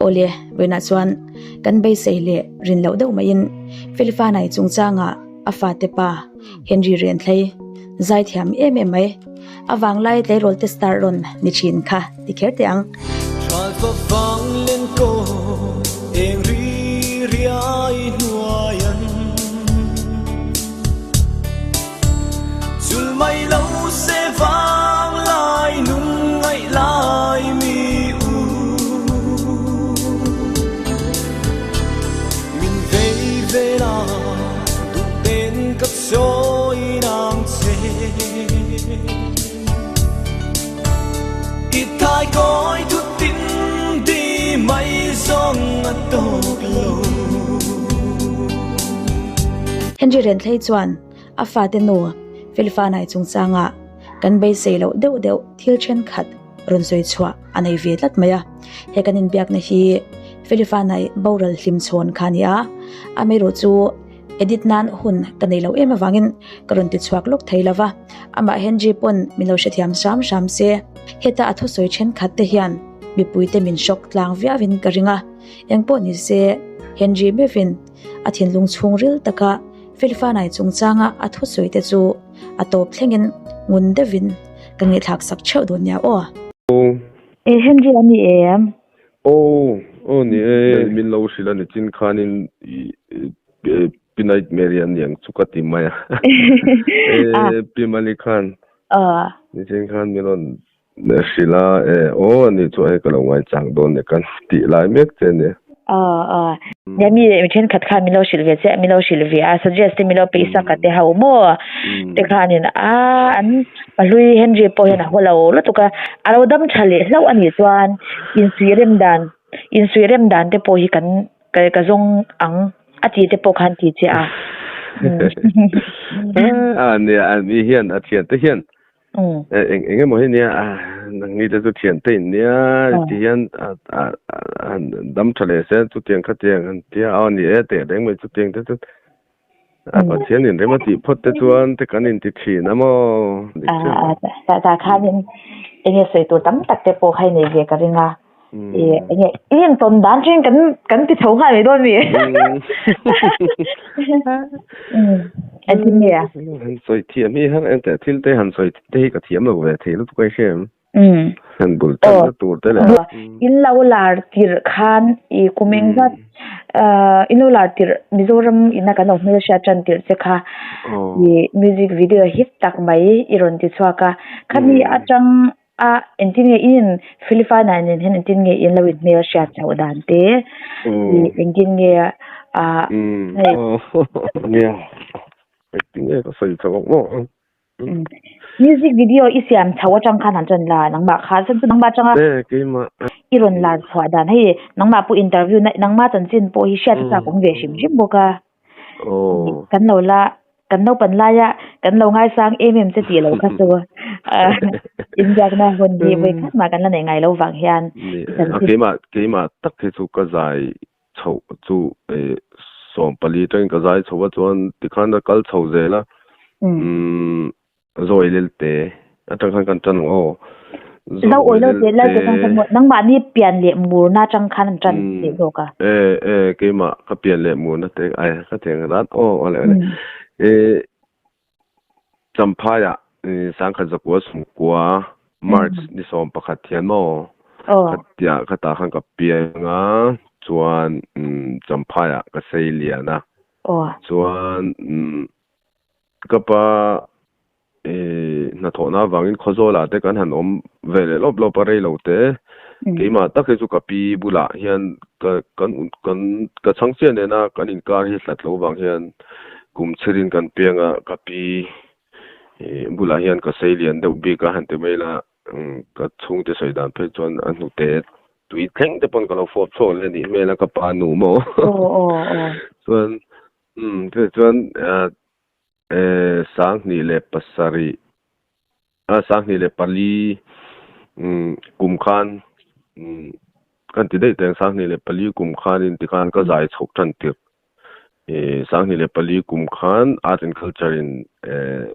Awle, vawiinah chuan kan beisei leh rin loh deuh maiin Felifanai chungchanga a fate pa Henry Renthlei zaithiam em em mai a vanglai tleirawl te star rawn ni thin kha ti kher teh ang. Henry Renthlei chuan a fate nu Felfanai chungchangah kan beisei loh deuh deuh thil thenkhat rawn sawi chhuah a nei ve tlat mai a. He kan inbiakna hi Felfanai boral hlim chhawn kha a ni a, amaherawh chu edit nan hun ka nei lo em avangin ka rawn ti chhuak lawk thei lo va, amah Henry pawn min lo hrethiam hram hram se. Heta a thusawi thenkhat te hian mipuite min hrawk tlang viauin ka ring a, engpawh ni se Henry meuhin a thinlung chhungril taka Felfanai chungchanga a thusawi te chu a tawp thlengin ngun deuhin ka ngaihthlak sak theuh dawn nia aw. E Henry a ni em? Aw, aw ni e, min lo hrilh a ni chin khanin i Pi Nightmare an niang chu ka ti mai a. E Pi Mali khan ni chin khan min rawn hrilh a, e aw a nih chu hei ka lo ngaichang dawn e kan tih lai mek che a nia. Aw aw nia mi mi thenkhat khan min lo hrilh ve che min lo hrilh ve a suggest te min lo peih sak a te ho maw te khanin a an pahlui Henry pawh hian a haw lo lutuk a a lo dam tha leh hlauh a nih chuan insuih rem dan insuih rem dan te pawh hi kan ka zawng ang a tih te pawh khan ti che a. A nia a ni hian a thian te hian Eng eng emaw hi nia nangni te chu thian te in nia ti hian dam tha leh se chutiang khatiang an tia aw ni e teh reng mai chutiang te chu a Pathian in rem a tih phawt te chuan te kan inti thin a maw. Tah tah khanin eng nge sawi tur tam tak te pawh kha i nei ve ka ring a. Eng nge i intawn dan thin kan kan ti chho nghal mai dawn mi. Engtin nge a? Han sawi thiam hi har en teh thil te han sawi te hi ka thiam lo ve thei lutuk a i hria em? Han bul tan na tur te leh. In lo lar tirh khan i kum eng zat in lo lar tirh Mizoram ina kan lo hmelhriat tan tirh che kha i music video hit tak mai i rawn ti chhuak a. Khami atang A, engtin nge in Philipine nen hian engtin nge in lo in hmel hriat chhoh dan te, ih engtin nge a hei. Nia, engtin nge ka sawi chho ang maw? Music video i siam chho atang khan han ṭan la, nangmah kha chuan chu nangmah atanga i rawn lar chhuah dan hei nangmah pawh interview na nangmah chanchin pawh hi hriat a chak awm ve hrim hrim bawk a. Kan lo la Kan naupan laia kan lo ngaisang em em che tih lo kha chu inbiakna hun hi vawi khat mah kan la neih ngai lo vang hian A keimah keimah tak hi chu ka zai chhoh chu 14 atangin ka zai chho a chuan tikhan a kal chho zel a Zawi Lelte atang khan kan tan ang aw. Zawi Lelte Lelte atang khan maw nangmahni pian leh murna atang khan an tan leh zawk a. E e keimah ka pian leh murna te ai ka tiang rat aw ale ale. E Champhaiah sangkhat zakua sumkua March ni 11 hian maw khatia khatah khan ka piang a chuan Champhaiah ka sei lian a chuan Ka pa hnathawhna avangin Khawzawlah te kan han awm ve leh lawp lawp a rei lo te. Keimah tak hi chu ka pi bulah hian ka kan kan ka chhang chiah nena kan inkar hi hlat lo vang hian kum chhirin kan piang a, ka pi bulah hian ka sei lian deuh bik a han ti mai la, ka chhungte sawi dan phei chuan a hnute tui thleng te pawn ka lo fawp chhuak leh a nih hmel a ka pa nu maw. Chuan Umm chutah chuan eh 27 ah 24 umm kum khan umm kan ti daih teng 24 kum khanin tikhan ka zai chhoh tan tirh eh 24 kum khan art and culture in eh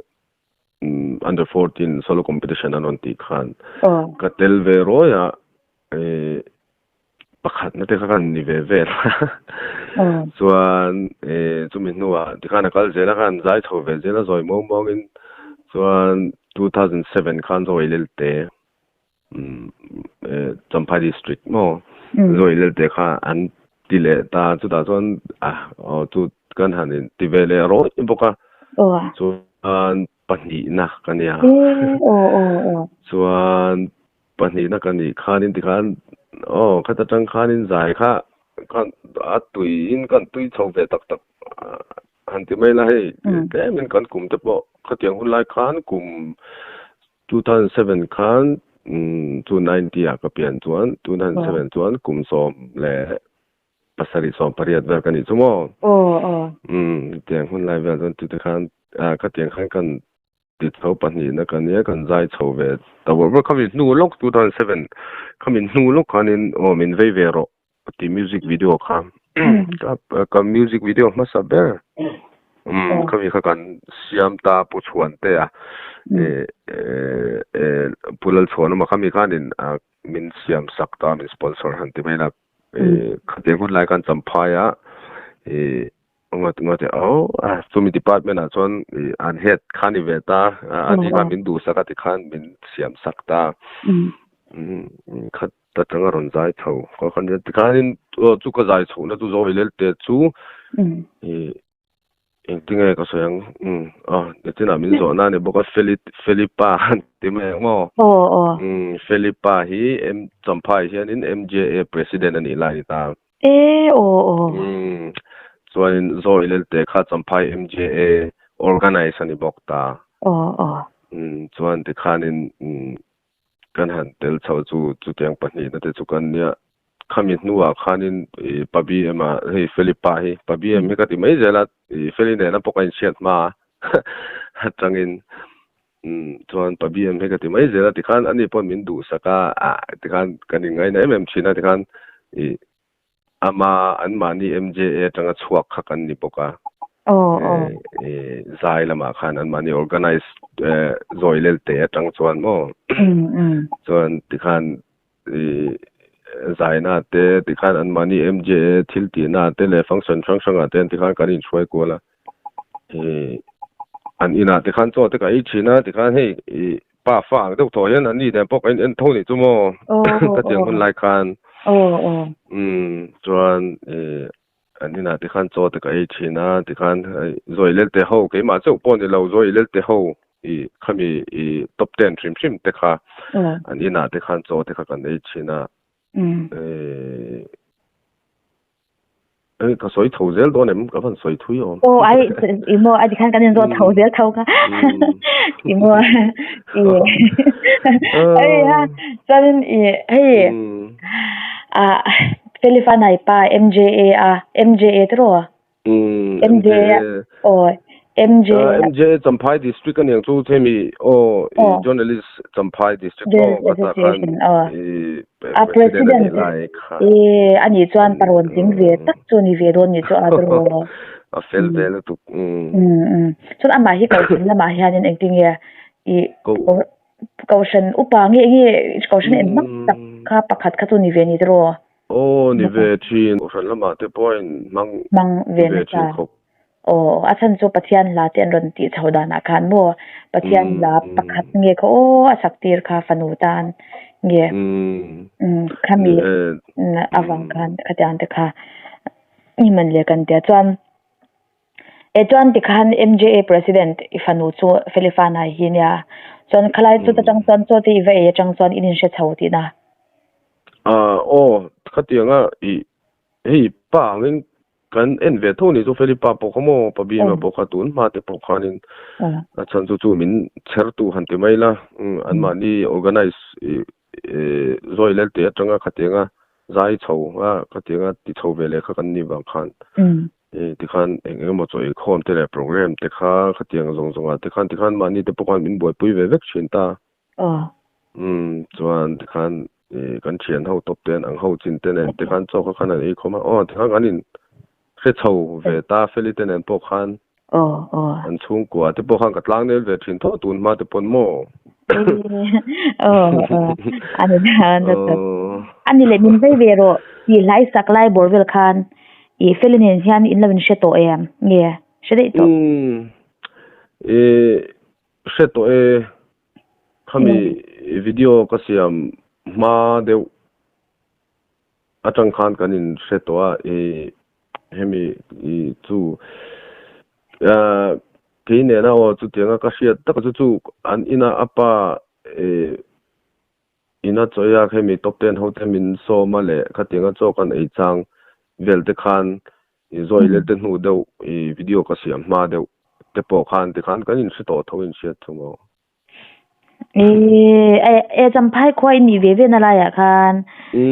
umm under 14 solo competition an rawn tih khan ka tel ve rawi a eh. Pakhatna te kha kan ni ve vel a. Chuan chumi hnuah tikhan a kal zel a, khan zai chho ve zel a zawi muang muangin chuan 2007 khan Zawi Lelte Champhai District maw Zawi Lelte kha an ti leh ta chutah chuan chu kan han in ti ve leh rawih bawk a. Chuan pahnihna ka nia. Chuan Pahnihna ka nih khanin tikhan aw khata tang khanin zai kha khan a tuiin kan tui chho ve tak tak han ti mai la hei tlemin kan kum te pawh khatiang hun lai khan kum 2007 khan chu 90 ah ka pian chuan 2007 chuan kum 18 18 vel ka nih chu maw. Tiang hun lai vel chuan tute khan khatiang khan kan Ti chho pahnihna ka nia, kan zai chho ve ta vawr vawr. Khami hnu lawk 2007 khami hnu lawk khanin aw min vei ve rawh ti music video kha ka music video hmasa ber um khami kha kan siam ta Pu Chhuantea Pu Lalchhuanawma khami khanin min siam sak ta min sponsor han ti mai la khatiang hun lai khan Champhai a Ngat ngat e aw a chumi department ah chuan ih an head kha ni ve ta a ni kha min duhsak a tikhan min siam sak ta khat atanga rawn zai chho kha khan nia tikhanin chu ka zai chhohna chu zawi lel te chu ih engtinge ka sawi ang a nichinah min zawhna a ni bawk a Feli Felipa an ti mai ang maw Felipa hi Champhai hianin MJA president a nih lai a ni ta. E aw aw. Umm chuanin Zawi Lelte kha Champhai MJA organize a ni bawk ta. Aw aw. Umm chuan tikhanin umm kan han tel chho chu chutiang pahnihna te chu kan nia. Khami hnuah khanin ih Pa BM ah hei Felipa hi Pa BM hi ka ti mai zel a ih Feli nena pawh ka inhriat hma atangin Umm chuan pa BM hi ka ti mai zel a tikhan ani pawn min duhsak a ah tikhan kan inngaina em em thin a tikhan ih ama an mahni MJA atanga chhuak kha kan ni bawk a ih zai lamah khan an mahni organize zawi lel te atang chuan maw chuan tikhan ih zaina te tikhan an mahni MJA thil tihna te leh function hrang hrangah te tikhan kan inhruai kual a. Ih an inah te khan chaw te ka ei thin a tikhan hei ih pa fa ang deuh tawh hian an ni nen pawh ka in en tho nih chu maw ka tiang hun lai khan umm chuan ih an inah te khan chaw te ka ei thin a tikhan zawi lel te ho keimah chauh pawh ni lo zawi lel te ho ih khami ih top ten hrim hrim te kha an inah te khan chaw te kha kan ei thin a ih. Hei ka sawi tho zel dawn em? Ka van sawi thui awm. Aw ai i maw a tikhan kan inzawt tho zel tho kha. I maw i hei ha chuanin i hei a Felifanai pa MJA a MJA tiraw? MJA aw MJA MJA Champhai district aniang chu hemi aw i journalist Champhai district aw ka ta khan i a president e ani chuan parawn tling ve tak chu ni ve dawn ni chu a tiraw a fel ve lutuk chuan amah hi kohhran lamah hianin engtinge i kohhran upa nge nge kohhran en hmak tak kha pakhat kha chu ni ve ni tiraw Aw ni ve thin. Kohhran lamah te pawh a in hmang Hmang ve nasa. Khawp. Aw a chhan chu Pathian hla te an rawn tih chho danah khan maw Pathian hla pakhat nge kha aw a sak tir kha fanu tan nge khami avang khan khatiang te kha ni man le kan tia chuan E chuan tikhan MJA President i fanu chu Felifana hi nia. Chuan khalai chu ta tang chuan chaw te i va ei atang chuan in inhre chho tihna. Ah aw khatianga i hei pa angin kan en ve tho ni chu Felipa pawh kha maw pa Bima pawh kha tun hma te pawh khanin a chhan chu chu min chher tu han ti mai la anmahni organize i zawi lel te atanga khatianga zai chho a khatianga ti chho ve leh kha kan nih vang khan Tikhan eng eng emaw chaw inkhawm te leh program te kha khatiang zawng zawng ah te khan tikhan mahni te pawh khan min buaipui ve vek thin ta. Umm chuan tikhan kan thian ho tawp te an ang ho chin te nen tikhan chaw kha khan an ei khawm a, aw tikhan kan in hre chho ve ta Feli te nen pawh khan an chhungkua te pawh khan ka tlang nel ve thin tho tun hma te pawn maw. Ani leh min vei ve rawh. Tih hlai sak lai bawr vel khan i Feli nen hian in lo in hre tawh em? Nge hre daih tawh? Umm i hre tawh e. Khami video ka siam hma deuh atang khan kan in hre tawh a i hemi i chu kei nena aw chutianga ka hriat tak chu chu an ina a pa i Ina chawiha hemi top ten ho te min sawm a leh khatianga chaw kan ei chang vel te khan i zawi let te hnu deuh i video ka siam hma deuh te pawh khan tikhan kan inhre tawh tho inhriat thung aw. E e champhai khua i nih ve ve na laiah khan i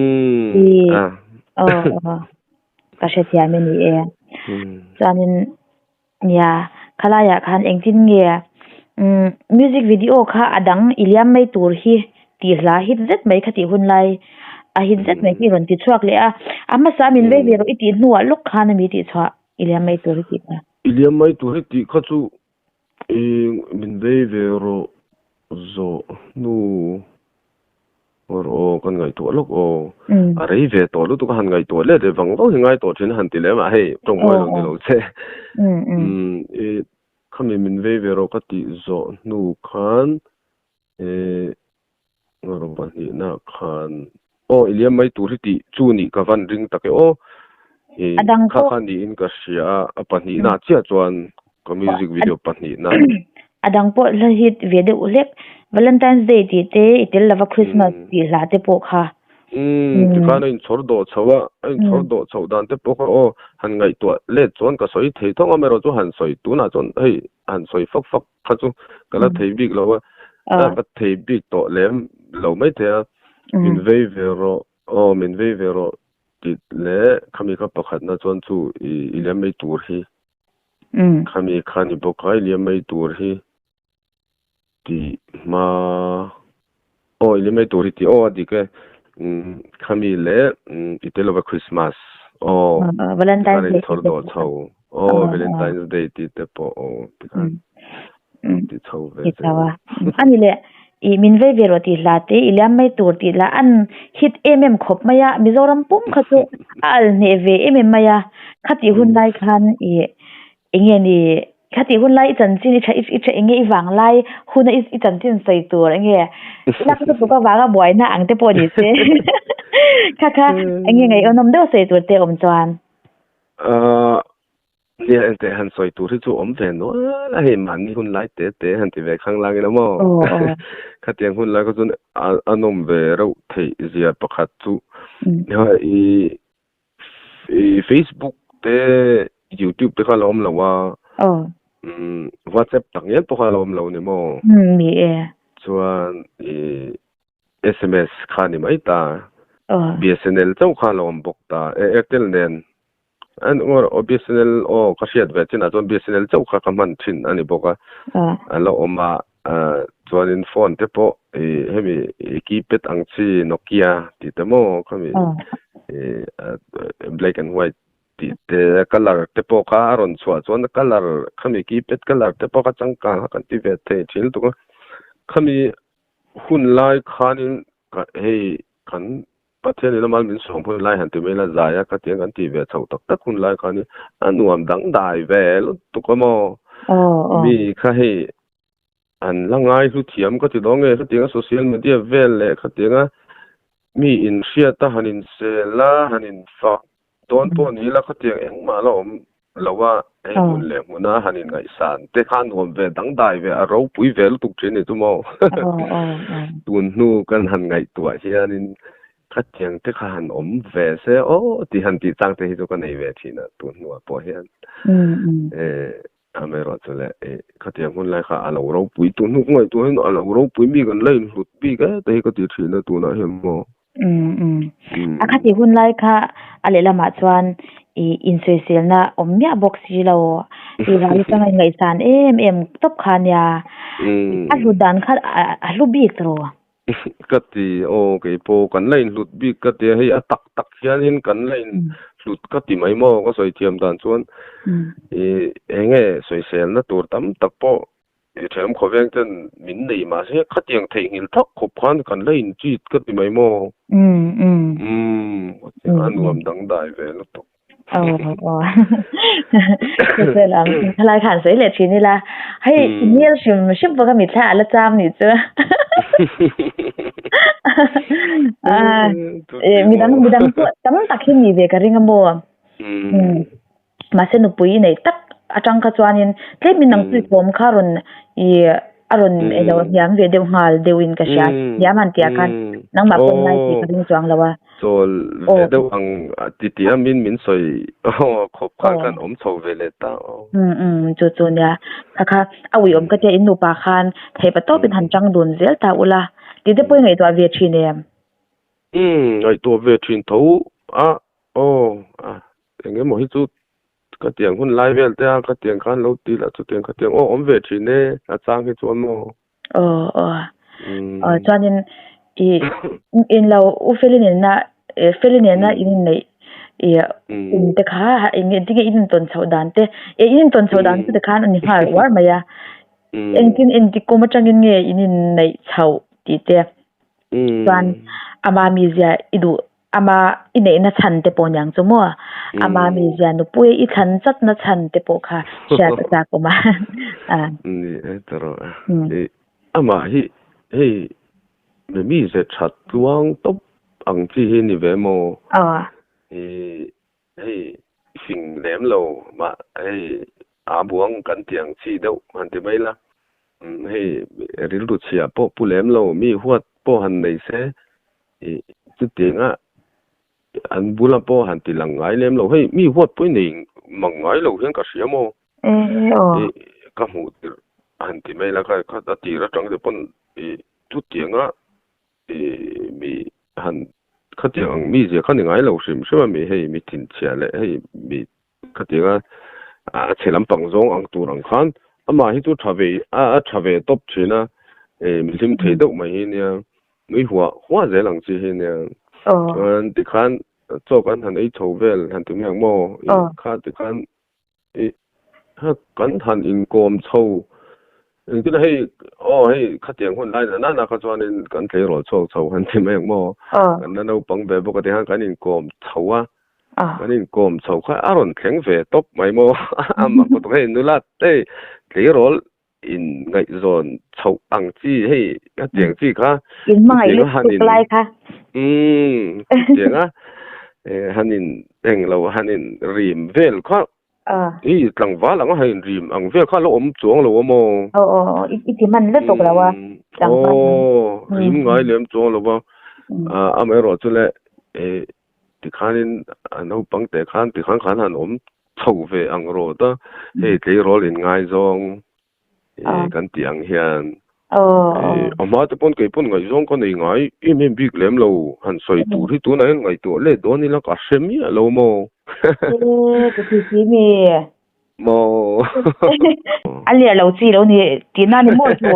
aw aw ka hrethiam e ni e. Chuanin Nia, khalaiah khan engtin nge umm music video kha a dang i liam mai tur hi tih hla hit zet mai kha tih hun lai a hit zet mai hi rawn ti chhuak leh a, a hmasa min vei ve rawh i tih hnuah lawk khan a mi tih chhuah i liam mai tur hi tih kha. I liam mai tur hi tih kha chu i min vei ve rawh zawh hnu. Awr aw, kan ngaihtuah lawk aw. A rei ve tawh lutuk a han ngaihtuah let leh vang vang hi ngai tawh thin a han ti lem a, hei tawng mawi lo ni lo che. I khami min vei ve rawh ka tih zawh hnu khan i rawng pahnihna khan aw i liam mai tur hi tih chu nih ka van ring tak e aw. I kha kha niin ka hria a, a pahnihna chiah chuan ka music video pahnihna. A dang pawh hla hit ve deuh hlek, Valentine's Day tih te, i tel lova Christmas tih hla te pawh kha. Umm, tikhan a inchhawr dawh chho a, a inchhawr dawh chhoh dan te pawh kha aw, han ngaihtuah let chuan ka sawi thei thawng a, amaherawh chu han sawi tunah chuan hei han sawi fak fak kha chu ka la thei bik lo a, ka thei bik tawh lem lo maithei a, min vei ve rawh aw, min vei ve rawh tih leh khami kha pakhatna chuan chu i lem mai tur hi. Khami kha ni bawk a, i liam mai tur hi tih hma aw i liam mai tur hi tih aw a dik e khami leh i tel lova Christmas aw Valentine's Day chhawr dawh chho aw Valentine's Day tih te pawh aw tikhan ti chho ve zel ani leh i min vei ve rawh tih hla te i liam mai tur tih lah an hit em em khawp mai a Mizoram pum kha chu a al hneh ve em em mai a khatih hun lai khan i eng nge ni khatih hun lai i chanchin i tha i tha eng nge i vang lai hun a i chanchin sawi tur eng nge lak lutuk avanga buaina ang te pawh ni se kha kha eng nge ngaihawm deuh sawi tur te awm chuan. Nia engteh han sawi tur hi chu awm ve nual a, hei mahni hun lai te te han ti ve khang lang ila maw? Khatiang hun lai kha chuan a nawm ve reuh theih zia pakhat chu i Facebook te YouTube te kha a lo awm lo a, WhatsApp tak ngial pawh kha a lo awm lo ni maw? Chuan i SMS kha ni mai ta, BSNL chauh kha a lo awm bawk ta, Airtel nen An uar aw BSNL aw ka hriat ve chinah chuan BSNL chauh kha ka hman thin a ni bawk a, a la awm a, chuanin phone te pawh i hemi i keypad ang chi Nokia tih te maw khami i black and white tih te colour te pawh kha a rawn chhuah chuan colour khami keypad colour te pawh kha changkang kha kan ti ve thei thin lutuk a, khami hun lai khanin hei kan Pathian in amal min sawm hun lai han ti mai ila zai a khatiang kan tih ve chhoh tak tak hun lai khan hi a nuam dang dai ve lutuk a maw? Mi kha hei an la ngai hlu thiam ka ti dawn nge khatianga social media vel leh khatianga mi in hriat a han in sel a han in fak dawn pawh ni ila khatiang engmah la awm lo a hei hmun leh hmuna han in ngaihsan te kha nuam ve dang dai ve a ropui ve lutuk thin ni chu maw tun hnu kan han ngaihtuah hianin khatiang te kha han awm ve se aw tih han tih chang te hi chu ka nei ve thin a tun hnuah pawh hian amaherawh chu le khatiang hun lai kha a lo ropui tun hnu ka ngaihtuah hian a lo ropui mi kan la inhlut bik e te hi ka ti thin a tunah hian maw. A khati hun lai kha a lehlamah chuan i insawiselna awm miah bawk si lo. I ral atanga i ngaihsan em em tawp kha nia. A hlut dan kha a hlu bik tawh. Ka ti aw keipawh kan la inhlut bik ka ti a, hei a tak tak hianin kan la inhlut ka ti mai maw ka sawi thiam dan chuan i eng nge sawiselna tur tam tak pawh I ṭhelm khawveng ten min nei mahse khatiang theihnghilh thak khawp khan kan la in cheat ka ti mai maw? Umm. A nuam dangdai ve lutuk. Aw aw. Lam thalai khan sawi leh thin ila. Hei hmel hrim hrim pawh kha mitthla a la cham nih chu. Midang midang pawh tam tak hi ni ve ka ring a maw. Mahse nupui i neih tak atang kha chuanin tlemin nang chu i thawm kha rawn i a rawn elo hniam ve deuh nghal deuhin ka hria. Hniam han tih ah khan nangmah pawn lai tih ka ring chuang lo a. Chawl ve deuh ang ti tih a min min sawi khawp khan khan awm chho ve leh ta aw. Umm chu chu nia. Kha kha a uiawm ka tia in nupa khan theih pa tawpin han chang dun zel ta ula tih te pawh i ngaihtuah ve thin em? Umm ngaihtuah ve thin tho a aw a eng emaw hi chu ka tiang hun lai vel te a ka tiang khan lo ti lah chutiang kha tiang aw awm ve thin e a chang hi chuan maw. Aw aw aw chuanin i in lo u feli nena feli nena in inneih i kum te kha eng tinge in intawn chhoh dan te eh in intawn chhoh dan chu tikhan a ni nghal uar mai a engtin engtik kum atangin nge in inneih chhoh tih te chuan ama mizia i duh Ama i neihna chhan te pawh niang chu maw? Ama mizia nupui i thlan chatna chhan te pawh kha hriat a chak awm a. Ni e ta rawh e. Amah hi hei mize that tluang tawp ang chi hi ni ve maw? Hei fing lem lo mah hei aa buang kan ti ang chi deuh han ti mai la, hei rilru chhia pawh pu lem lo mi huat pawh han nei se ih chutianga an bula pawh han ti lang ngai lem lo hei mi huat pawh i nei mang ngai lo hian ka hria maw ih ka hmuh tirh han ti mai la kha a tir atang te pawn ih chutianga Ih mi han khatiang ang mi zia kha ni ngai lo hrim hrim a mi hei mi thinchhia leh hei mi khatiang a a chhe lampang zawng ang tur ang khan amah hi chu tha ve a a tha ve tawp thin a ih mi hlim thei deuh mai hi nia nui huah huah zel ang chi hi nia chuan tikhan chaw kan han ei chho vel han ti mai ang maw ih kha tikhan Ih, kan han inkawm chho. Engtin hei, aw hei khatiang hun lai nana na kha chuanin kan tleirawl chhuak chho han ti mai ang maw? Kan la naupang ve bawk a ti khan kan inkawm chho a, kan inkawm chho kha a rawn thleng ve tawp mai maw? Amah kawt hei nula hei tleirawl in ngaihzawn chhoh ang chi hei khatiang chi kha In hmangaih lutuk lai kha. Umm khatiang a han in eng lo han in rim vel kha i tlangval ang a han in rim ang vel kha a lo awm chuang lo a maw? Aw aw i ti hman lutuk lo a tlangval. Aw rim ngai lem chuang lo a amaherawh chu le Tikhanin a naupang teh khan tikhan khan han awm chho ve ang rawt a, hei tleirawl inngaizawng kan tih ang hian a hma te pawn kei pawn ngaihzawng ka nei ngai em em bik lem lo han sawi tur hi tunah hian ngaihtuah let dawn ila ka hre miah lo maw. Maw. A ler lo chi lo ni tihna ni maw chu.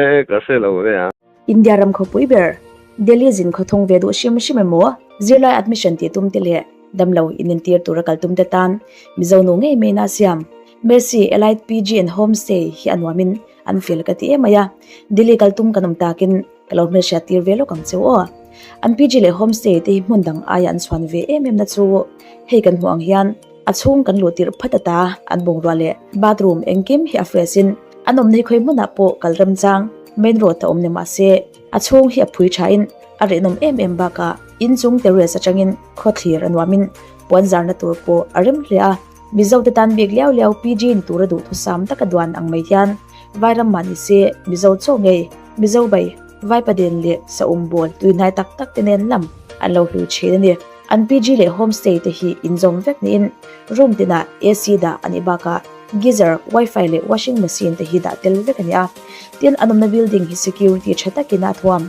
E ka hre lo ve a. India ram khawpui ber, Delhi zin khawthawng ve duh hrim hrim emaw, zirlai admission tih tum te leh damlo inentir tura kal tum te tan Mizo nu ngei mai na siam. Mercy Elite PG and Homestay hi a nuamin an fel ka ti em mai a, Delhi kal tum kan awm takin ka lo hmelhriat tir ve lawk ang cheu aw. An PG leh Homestay te hi hmun dang aia an chhuan ve em em na chu hei kan hmuh ang hian A chhung kan luh tirh phat ata an bungrua leh bathroom engkim hi a fresh in an awmna hi khawi hmunah pawh kal remchang main road a awm ni mahse a chhung hi a phui tha in a rihnawm em em bakah inchung terrace atangin khawthlir a nuam in puan zarna tur pawh a rem hle a. Mizo te tan bik liau liau PG in tura duhthusam taka duan ang mai hian Vairam mah ni se Mizo chaw ngei Mizo bai Vaipaden leh Saum bawl tuihnai tak tak te nen lam an lo hlui thin a ni. An PG leh homestay te hi inzawm vek niin room tinah AC dah a nih bakah geyser, wifi leh washing machine te hi dah tel vek a ni a. Tin, an awmna building hi security tha takin a thuam.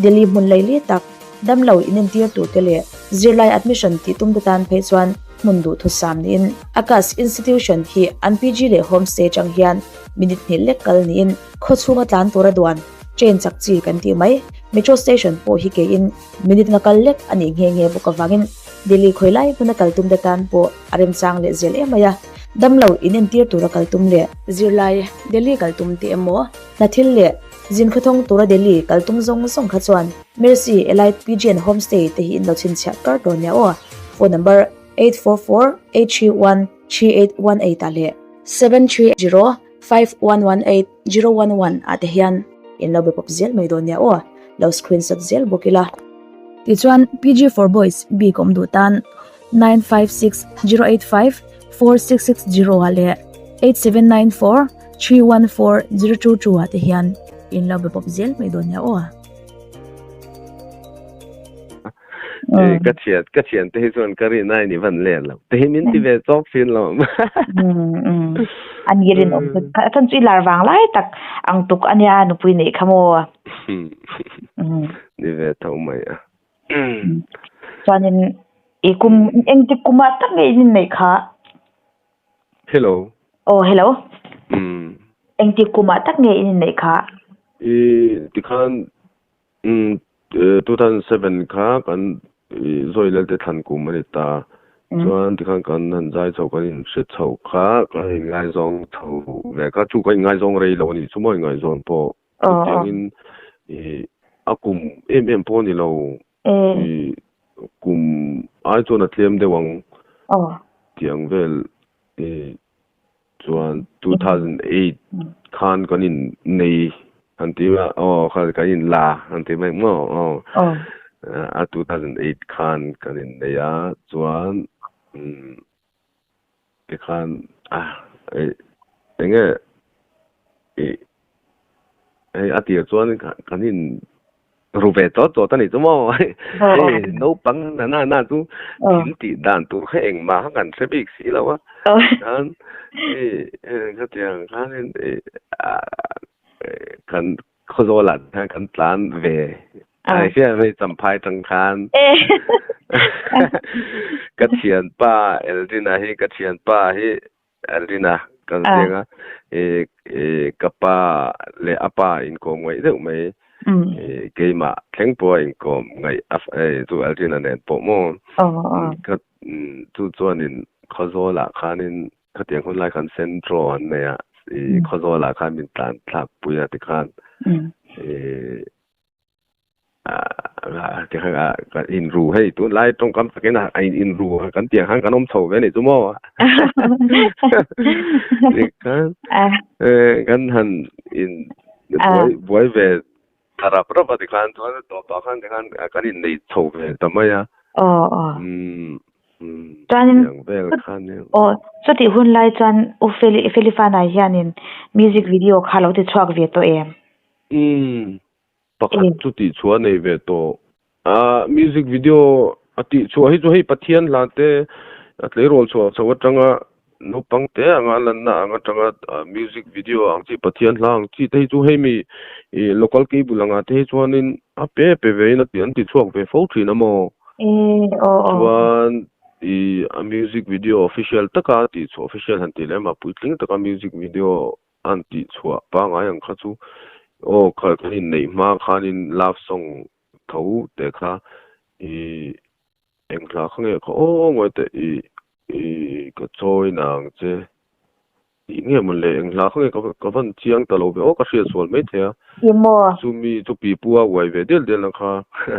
Delhi hmun laili tak, damlo inentir tur te leh zirlai admission tih tum te tan phei chuan hmun duhthusam niin Akas Institution hi an PG leh homestay chang hian minute hnih lek kal niin khawchhunga tlan tura duan train chak chi kan tih mai. Metro station pawh hi keiin Minute nga kal lek a nih nghe nghe bawk avangin Delhi khawi lai hmuna kal tum te tan pawh a remchang leh zel em mai a, damlo in entir tura kal tum leh zirlai Delhi kal tum tih emaw hna thil leh Zin khawthawng tura Delhi kal tum zawng zawng kha chuan Mercy Elite PG and Homestay te hi in lo chhinchhiah kar dawn nia aw. Phone number 844 831 3818 ah leh 730 5118 011 ah te hian in lo be pawp zel mai dawn nia aw. Lo screenshot zel bawk ila. Tichuan PG for Boys bik awm duh tan 956 085 4660 ah leh 8794 314 022 ah te hian in lo be pawp zel mai dawn nia aw. Ka thian ka thian te hi chuan ka rin ai ni van len lo te hi min ti ve chawk thin lo An ni rin awm chan chu i lar vang lai tak ang tuk ania nupui nei kha maw. Ni ve tho mai a. Chuanin i kum engtik kumah tak nge in inneih kha? Hello. Aw hello. Engtik kumah tak nge in inneih kha? I tikhan 2007 kha kan Zoe Lalte thlan kum a ni ta. Chuan tikhan kan han zai chho kan inhre chho kha kan inngaizawng chho ve kha chu kan inngaizawng rei lo a nih chu maw inngaihzawn pawh. Chutiangin a kum em em pawh a ni lo. Kum ai chuan a tlem deuh ang tiang vel chuan 2008 khan kan in nei han ti a aw khan kan in la han ti mai maw aw a 2008 khan kan in nei a chuan tikhan a enge hei a tir chuan kan in ru ve chawt chawt a ni chu maw hei naupang na na na chu thil tih dan tur kha engmah kha kan hre bik si lo a khan hei khatiang khanin kan Khawzawlah khan kan tlan ve ai hria hei champhai tang khan ka thianpa Eldina hi ka thianpa hi Eldina kan ziang a ka pa leh a pa inkawm ngaih deuh mai keimah thleng pawh a inkawm ngaih chu Eldina nen pawh maw chu chuanin Khawzawlah khanin Khatiang hun lai khan Centro an nei a, i Khawzawlah khan min tlan thlak pui a tikhan i tikhan kan inru hei tunlai tawngkam takin a inru kan tiang khan kan awm chho ve anih chu maw tikhan kan han in buai buai ve ta rap rap a tikhan chuan tawpah khan tikhan kan innei chho ve ta mai a. Aw aw. Chuanin Tiang vel khan nia. Aw chutih hun lai chuan U Feli Felifana hianin music video kha lo ti chhuak ve tawh em? Umm pakhat chu tih chhuah a nei ve tawh. A music video a tih chhuah hi chu hei Pathian hla te a tleirawl chhuah chho atanga naupang te anga lanna ang atanga music video ang chi Pathian hla ang chi te hi chu hei mi ih local cable anga te hi chuanin a pe pe ve in an ti chhuak ve fo thin a maw? Chuan ih a music video official taka tih chhuah official han tih leh mah puitling taka music video an tih chhuah pangngai ang kha chu aw kha kan inneih hma khanin love song tho te kha ih eng hla kha nge kha aw ngawi teh ih ih ka chawi nang che tih nge maw le eng hla kha nge ka van chiang ta lo ve aw ka hriat sual mai thei a I maw chumi chu pipu a uai ve del del ang kha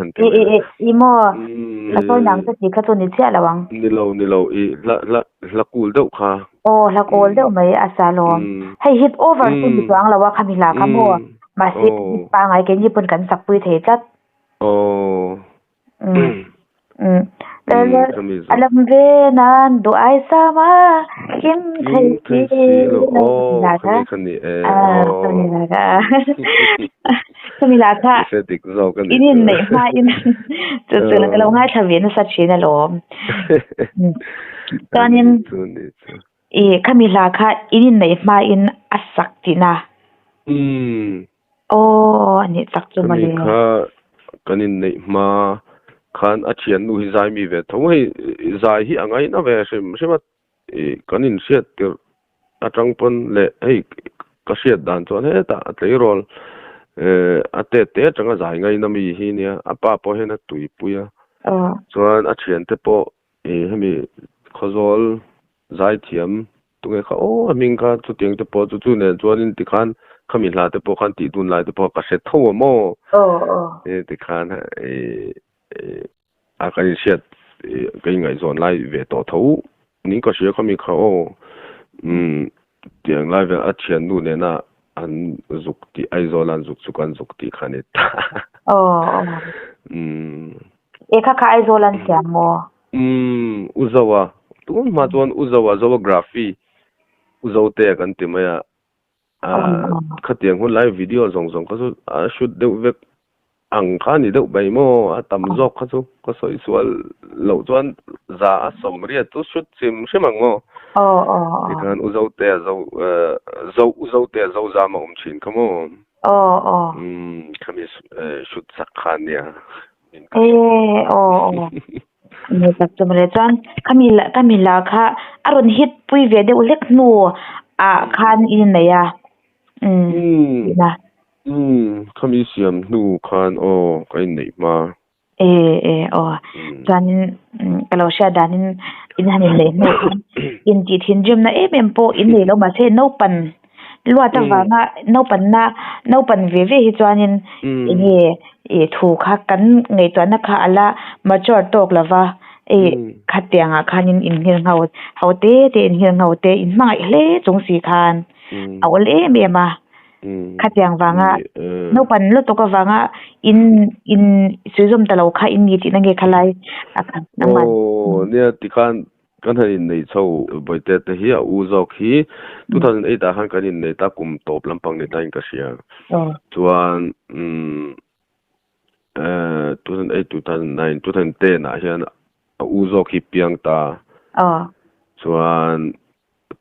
an ti I i i maw ka chawi nang che tih kha chu ni chiah lo ang ni lo ni lo ih hla hla hla kul deuh kha aw hla kawl deuh mai a sa lawm hei hit over chu ni chuang lo a khami hla kha maw mahse hit pangai keini pawn kan sakpui thei tlat aw A lam ve nan duh ai sam a kim thei si lo la kha khami la kha in in neih hma in chu chu ka lo ngaithla ve nasa thin alawm chuanin i khami hla kha in in neih hma in a sak tihna Aw, a nih tak chu mawle. Khami kha kan inneih hma khan a thiannu hi zai mi ve tho hei zai hi a ngaihna ve hrim hrim a kan inhriat tirh atang pawn leh hei ka hriat dan chuan hetah a tleirawl a tet te atanga zai ngaihna mi hi nia a pa pawh hian a tuipui a chuan a thiante pawh hemi Khawzawl zaithiam tunge kha aw a hming kha chutiang te pawh chu chu nen chuanin tikhan Khami hla te pawh khan tih dun lai te pawh ka hre tho a maw? Aw aw. E tikhan e a kan inhriat ka inngaihzawn lai ve tawh tho niin ka hria khami kha aw. Umm tiang lai vel a thiannu nena an zuk tih Aizawl an zuk chu kan zuk tih kha a ni ta. Aw aw. Umm. E kha kha Aizawl an siam maw? Umm U Zoa tun hma chuan U Zoa Zoography U Zotea kan ti mai a. Khatiang hun lai video zawng zawng kha chu a shoot deuh vek ang kha a ni deuh mai maw? A tam zawk kha chu ka sawi sual loh chuan za a sawm riat chu shoot chim hrim ang maw? Tikhan U Zotea zo zo U Zotea zo zam a awm thin kha maw? Khami shoot sak kha a nia. E aw aw. Ni tak chu mawle chuan khami la khami la kha a rawn hit pui ve deuh hlek hnu ah khan in innei a umm tihna. Umm khami siam hnu khan aw ka inneih hma. E e aw chuanin ka lo hriat danin in han inneih hnu khan intih thinrimna em em pawh in nei lo mahse naupan Luat avanga naupanna naupan ve ve hi chuanin enge ih thu kha kan ngaihtuahna kha a la mature tawk lo va ih khatiangah khanin inhmel ngho ho te te inhmel ngho te inhmangaih hle chung si khan a awl em em a khatiang vanga naupan lutuk avanga in in suizawm ta lo kha in ni tihna nge khalai a kha nangmah. Aw nia tikhan Kan han innei chho Bawihte te hi a u zawk hi 2008 ah khan kan innei ta kum tawp lampang ni tain ka hria. Chuan umm 2008, 2009, 2010 ah hian a u zawk hi piang ta. Chuan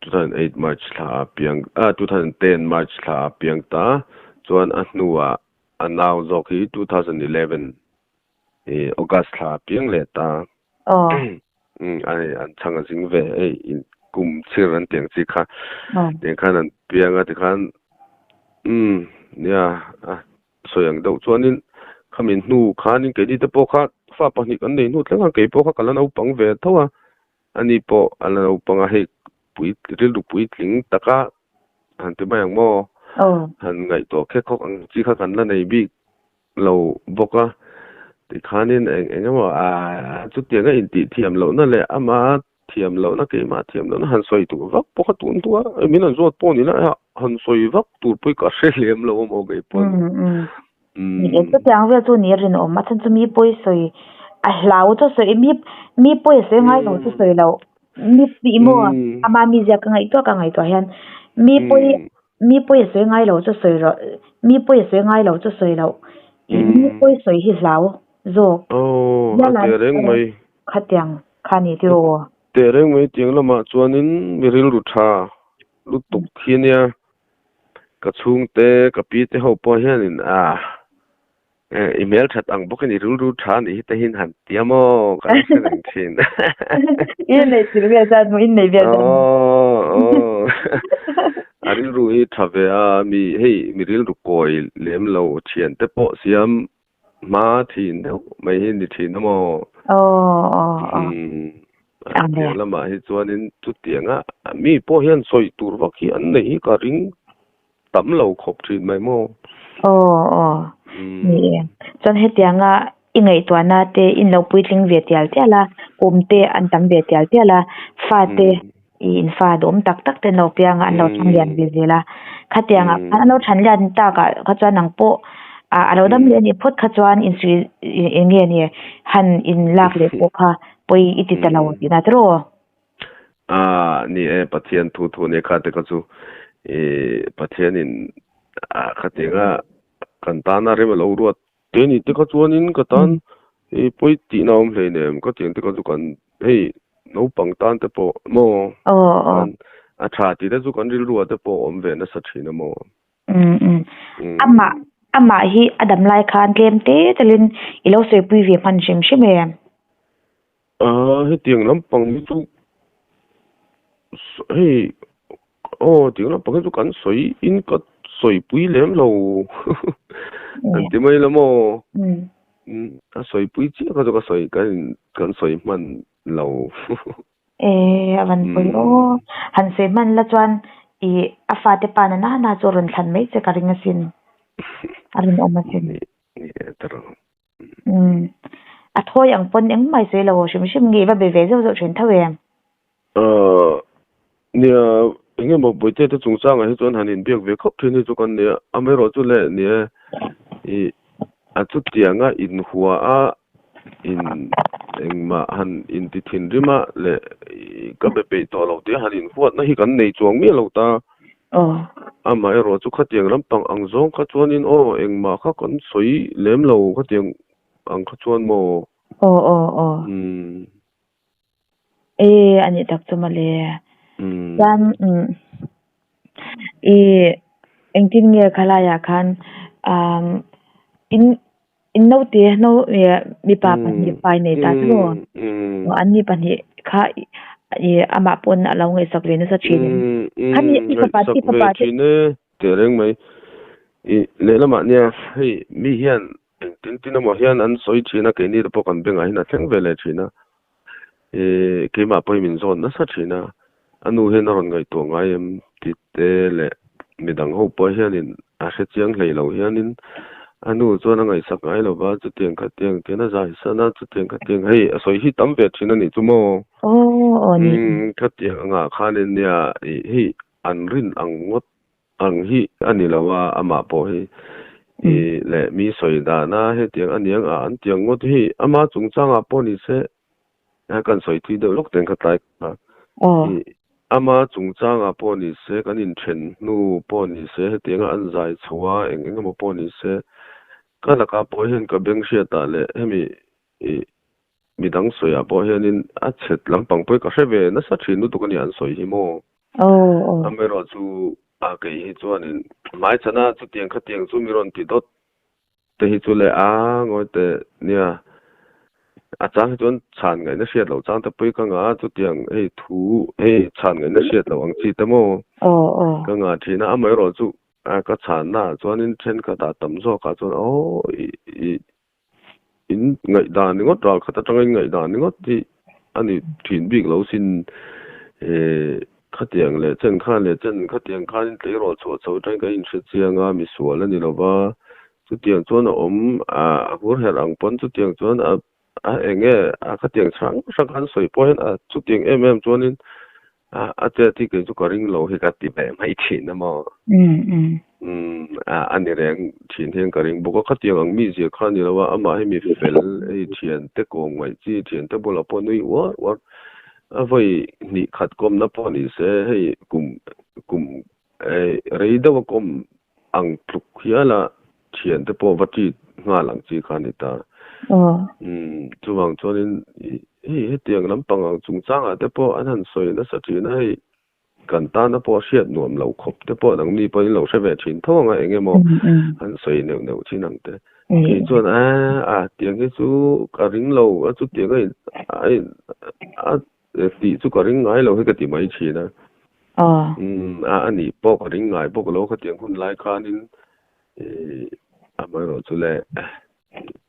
2008 March thla ah piang ah 2010 March thla ah piang ta. Chuan a hnuah a nau zawk hi 2011 August thla ah piang leh ta. An chhang a zing ve hei in kum chhir an tiang chi kha tiang khan an piang a tikhan umm nia a sawi ang deuh chuanin khami hnu khanin keini te pawh kha fa pahnih kan nei hnu thleng a kei pawh kha ka la naupang ve tho a ani pawh a la naupang a hei pui rilru puitling taka han ti mai ang maw han ngaihtuah khek khawk ang chi kha kan la nei bik. lo bawk a, tikhanin eng eng emaw aaa chutiang a intih thiam lohna leh ama thiam lohna keimah thiam lohna han sawi tur vak pawh kha tun hnu a min han zawt pawh ni la han sawi vak tur pawh hi ka hre lem lo amaw kei pawn. Ni e chutiang vel chu ni a rinawm a chhan chu mi pawi sawi a hlau chu sawi mi mi pawi a sawi ngai lo chu sawi loh mi ih maw ama mizia ka ngaihtuah ka ngaihtuah hian mi pawi Mi pawi a sawi ngai lo chu sawi rawh, mi pawi a sawi ngai lo chu sawi loh, ih mi pawi sawi hi hlau zawk. Aw, a teh reng mai. Khatiang kha ni tiraw? Teh reng mai tiang lamah chuanin mi rilru tha lutuk hi ania ka chhungte ka pi te ho pawh hianin ah I hmel that ang bawkin i rilru tha anih hi te hin han ti a maw? Ka lo hre reng thin. I nei thil vel chuan maw in nei vel chuan. Aw aw a rilru hi tha ve a mi hei mi rilru kawi lem lo thian te pawh siam hma thin deuh mai hi ni thin a maw? Aw aw aw. Tiang lamah hi chuanin chutianga mi pawh hian sawi tur vak hi an neih hi ka ring tam lo khawp thin mai maw? Aw aw ni e. Chuan hetianga i ngaihtuahna te in lo puitling ve tial tial a, kum te an tam ve tial tial a, fa te i in fa duhawm tak tak te an lo piang a, an lo than lian ve zel a. Khatiangah khan an lo than lian takah kha chuan nang pawh ah a lo dam leh a nih phawt kha chuan insuih eng nge ni han in lak leh pawh kha pawi i ti ta lo tihna tiraw? A ni e, Pathian thu thu nia kha te kha chu i Pathianin a khatianga kan tana rem a lo ruat te ni te kha chuanin ka tan i pawi tihna awm hlei nem ka tiang te kha chu kan hei naupang tan te pawh maw kan a tha tih te chu kan rilru ah te pawh awm ve nasa thin a maw. Amah amah hi a dam lai khan tlem te telin i lo sawipui ve hman hrim hrim em? Aaa hetiang lampang hi chu hei aw tiang lampang hi chu kan sawi in ka sawipui lem lo an ti mai la maw a sawipui chiah kha chu ka sawi kan in kan sawi hman lo E a van pawi aw han sawi hman la chuan I a fate pa na na na chu a rawn thlan mai che ka ring asin. A rinawm asin. Ni ni e tawrh. Umm. A thawi ang pawn engmah i sawi lo hrim hrim nge i va be ve zeuh zeuh thin tho em? Ahh nia eng emaw Bawihte te chungchangah hi chuan han inbiak ve khawp thin hi chu kan nia. Amaherawhchu le nia ih a chutianga inhua a in engmah han inti thinrim a leh ka be peih tawh lo tih a han inhuatna hi kan nei chuang miah lo ta. Amaherawh chu khatiang lampang ang zawng kha chuanin aw engmah kha kan sawi lem lo khatiang ang kha chuan maw? Aw aw aw. E a nih tak chu mawle. Chuan i engtin nge khalaiah khan in in naute no mipa pahnih fai nei ta chu maw? An ni pahnih kha i amah pawn a lo ngaihsak ve nasa thin em? Khami i fapa i fapa te. Thin e tehreng mai. I lehlamah nia hei mi hian engtin tin emaw hian an sawi thin a keini te pawh kan bengah hian a thleng ve leh thin a. I keimah pawhin min zawn nasa thin a, a nu hian a rawn ngaihtuah ngai em tih te leh midang ho pawh hianin a hre chiang hlei lo hianin a nu chuan a ngaihsak ngai lo va, chutiang khatiang tian a zai san a, chutiang khatiang hei a sawi hi tam ve thin a nih chu maw? Umm khatiang angah khanin nia ih hei an rin ang ngawt ang hi a ni lo a, amah pawh hi i leh mi sawi dana hetiang a niang a an tiang ngawt hi ama chungchangah pawh ni se kan sawi thui deuh lawk ten kha tlai kha i ama chungchangah pawh ni se kan inthen hnu pawh ni se hetianga an zai chho a eng eng emaw pawh ni se ka lakah pawh hian ka beng hriatah leh hemi i midang sawiah pawh hianin a chhet lampang pawh hi ka hre ve nasa thin lutuk a ni an sawi hi maw. Amaherawh chu a kei hi chuanin hmaichhana chutiang khatiang chu mi rawn ti dawt te hi chu le a ngawi teh nia a chang hi chuan chhan ngaihna hriat loh chang te pawh hi ka ngah a chutiang hei thu hei chhan ngaihna hriat loh ang chi te maw ka ngah thin a amaherawh chu ka chhanna ah chuanin thenkhatah tam zawkah chuan aw i In ngaihdan ringawt ral khat atanga in ngaihdan ringawt hi a ni thin bik lo sin khatiang leh chen khan leh chen khatiang khanin tleirawl chhuah chho atangin kan inhre chiang a misual a ni lo va chutiang chuan a awm a hur herh ang pawn chutiang chuan a a eng nge a khatiang hrang hrang khan sawi pawh hian a chutiang em em chuanin A a chet hi kei chu ka ring lo hi ka ti ve mai thin a maw? Umm a a ni reng thin hian ka ring bawk a, khatiang ang mi zia kha a ni lo a, amah hi mi fel hei thiante kawm ngaih chi thiante bulah pawh nui uar uar a vawi hnih khat kawmna pawh ni se hei kum kum rei deuh a kawm ang tluk hial a thiante pawh va treat nghal ang chi kha a ni ta. Umm chuvang chuanin hei hetiang lampang ang chungchangah te pawh an han sawi nasa thin a, hei kan tana pawh hriat nuam lo khawp te pawh nangni pawhin lo hre ve thin tho ang a eng emaw an sawi neuh neuh thin ang te. Kei chuan a a tiang hi chu ka ring lo a chutiang a in a in a tih chu ka ring ngai lo hi ka ti mai thin a. Umm a a nih pawh ka ring ngai bawk lo khatiang hun lai khanin ih amaherawh chu le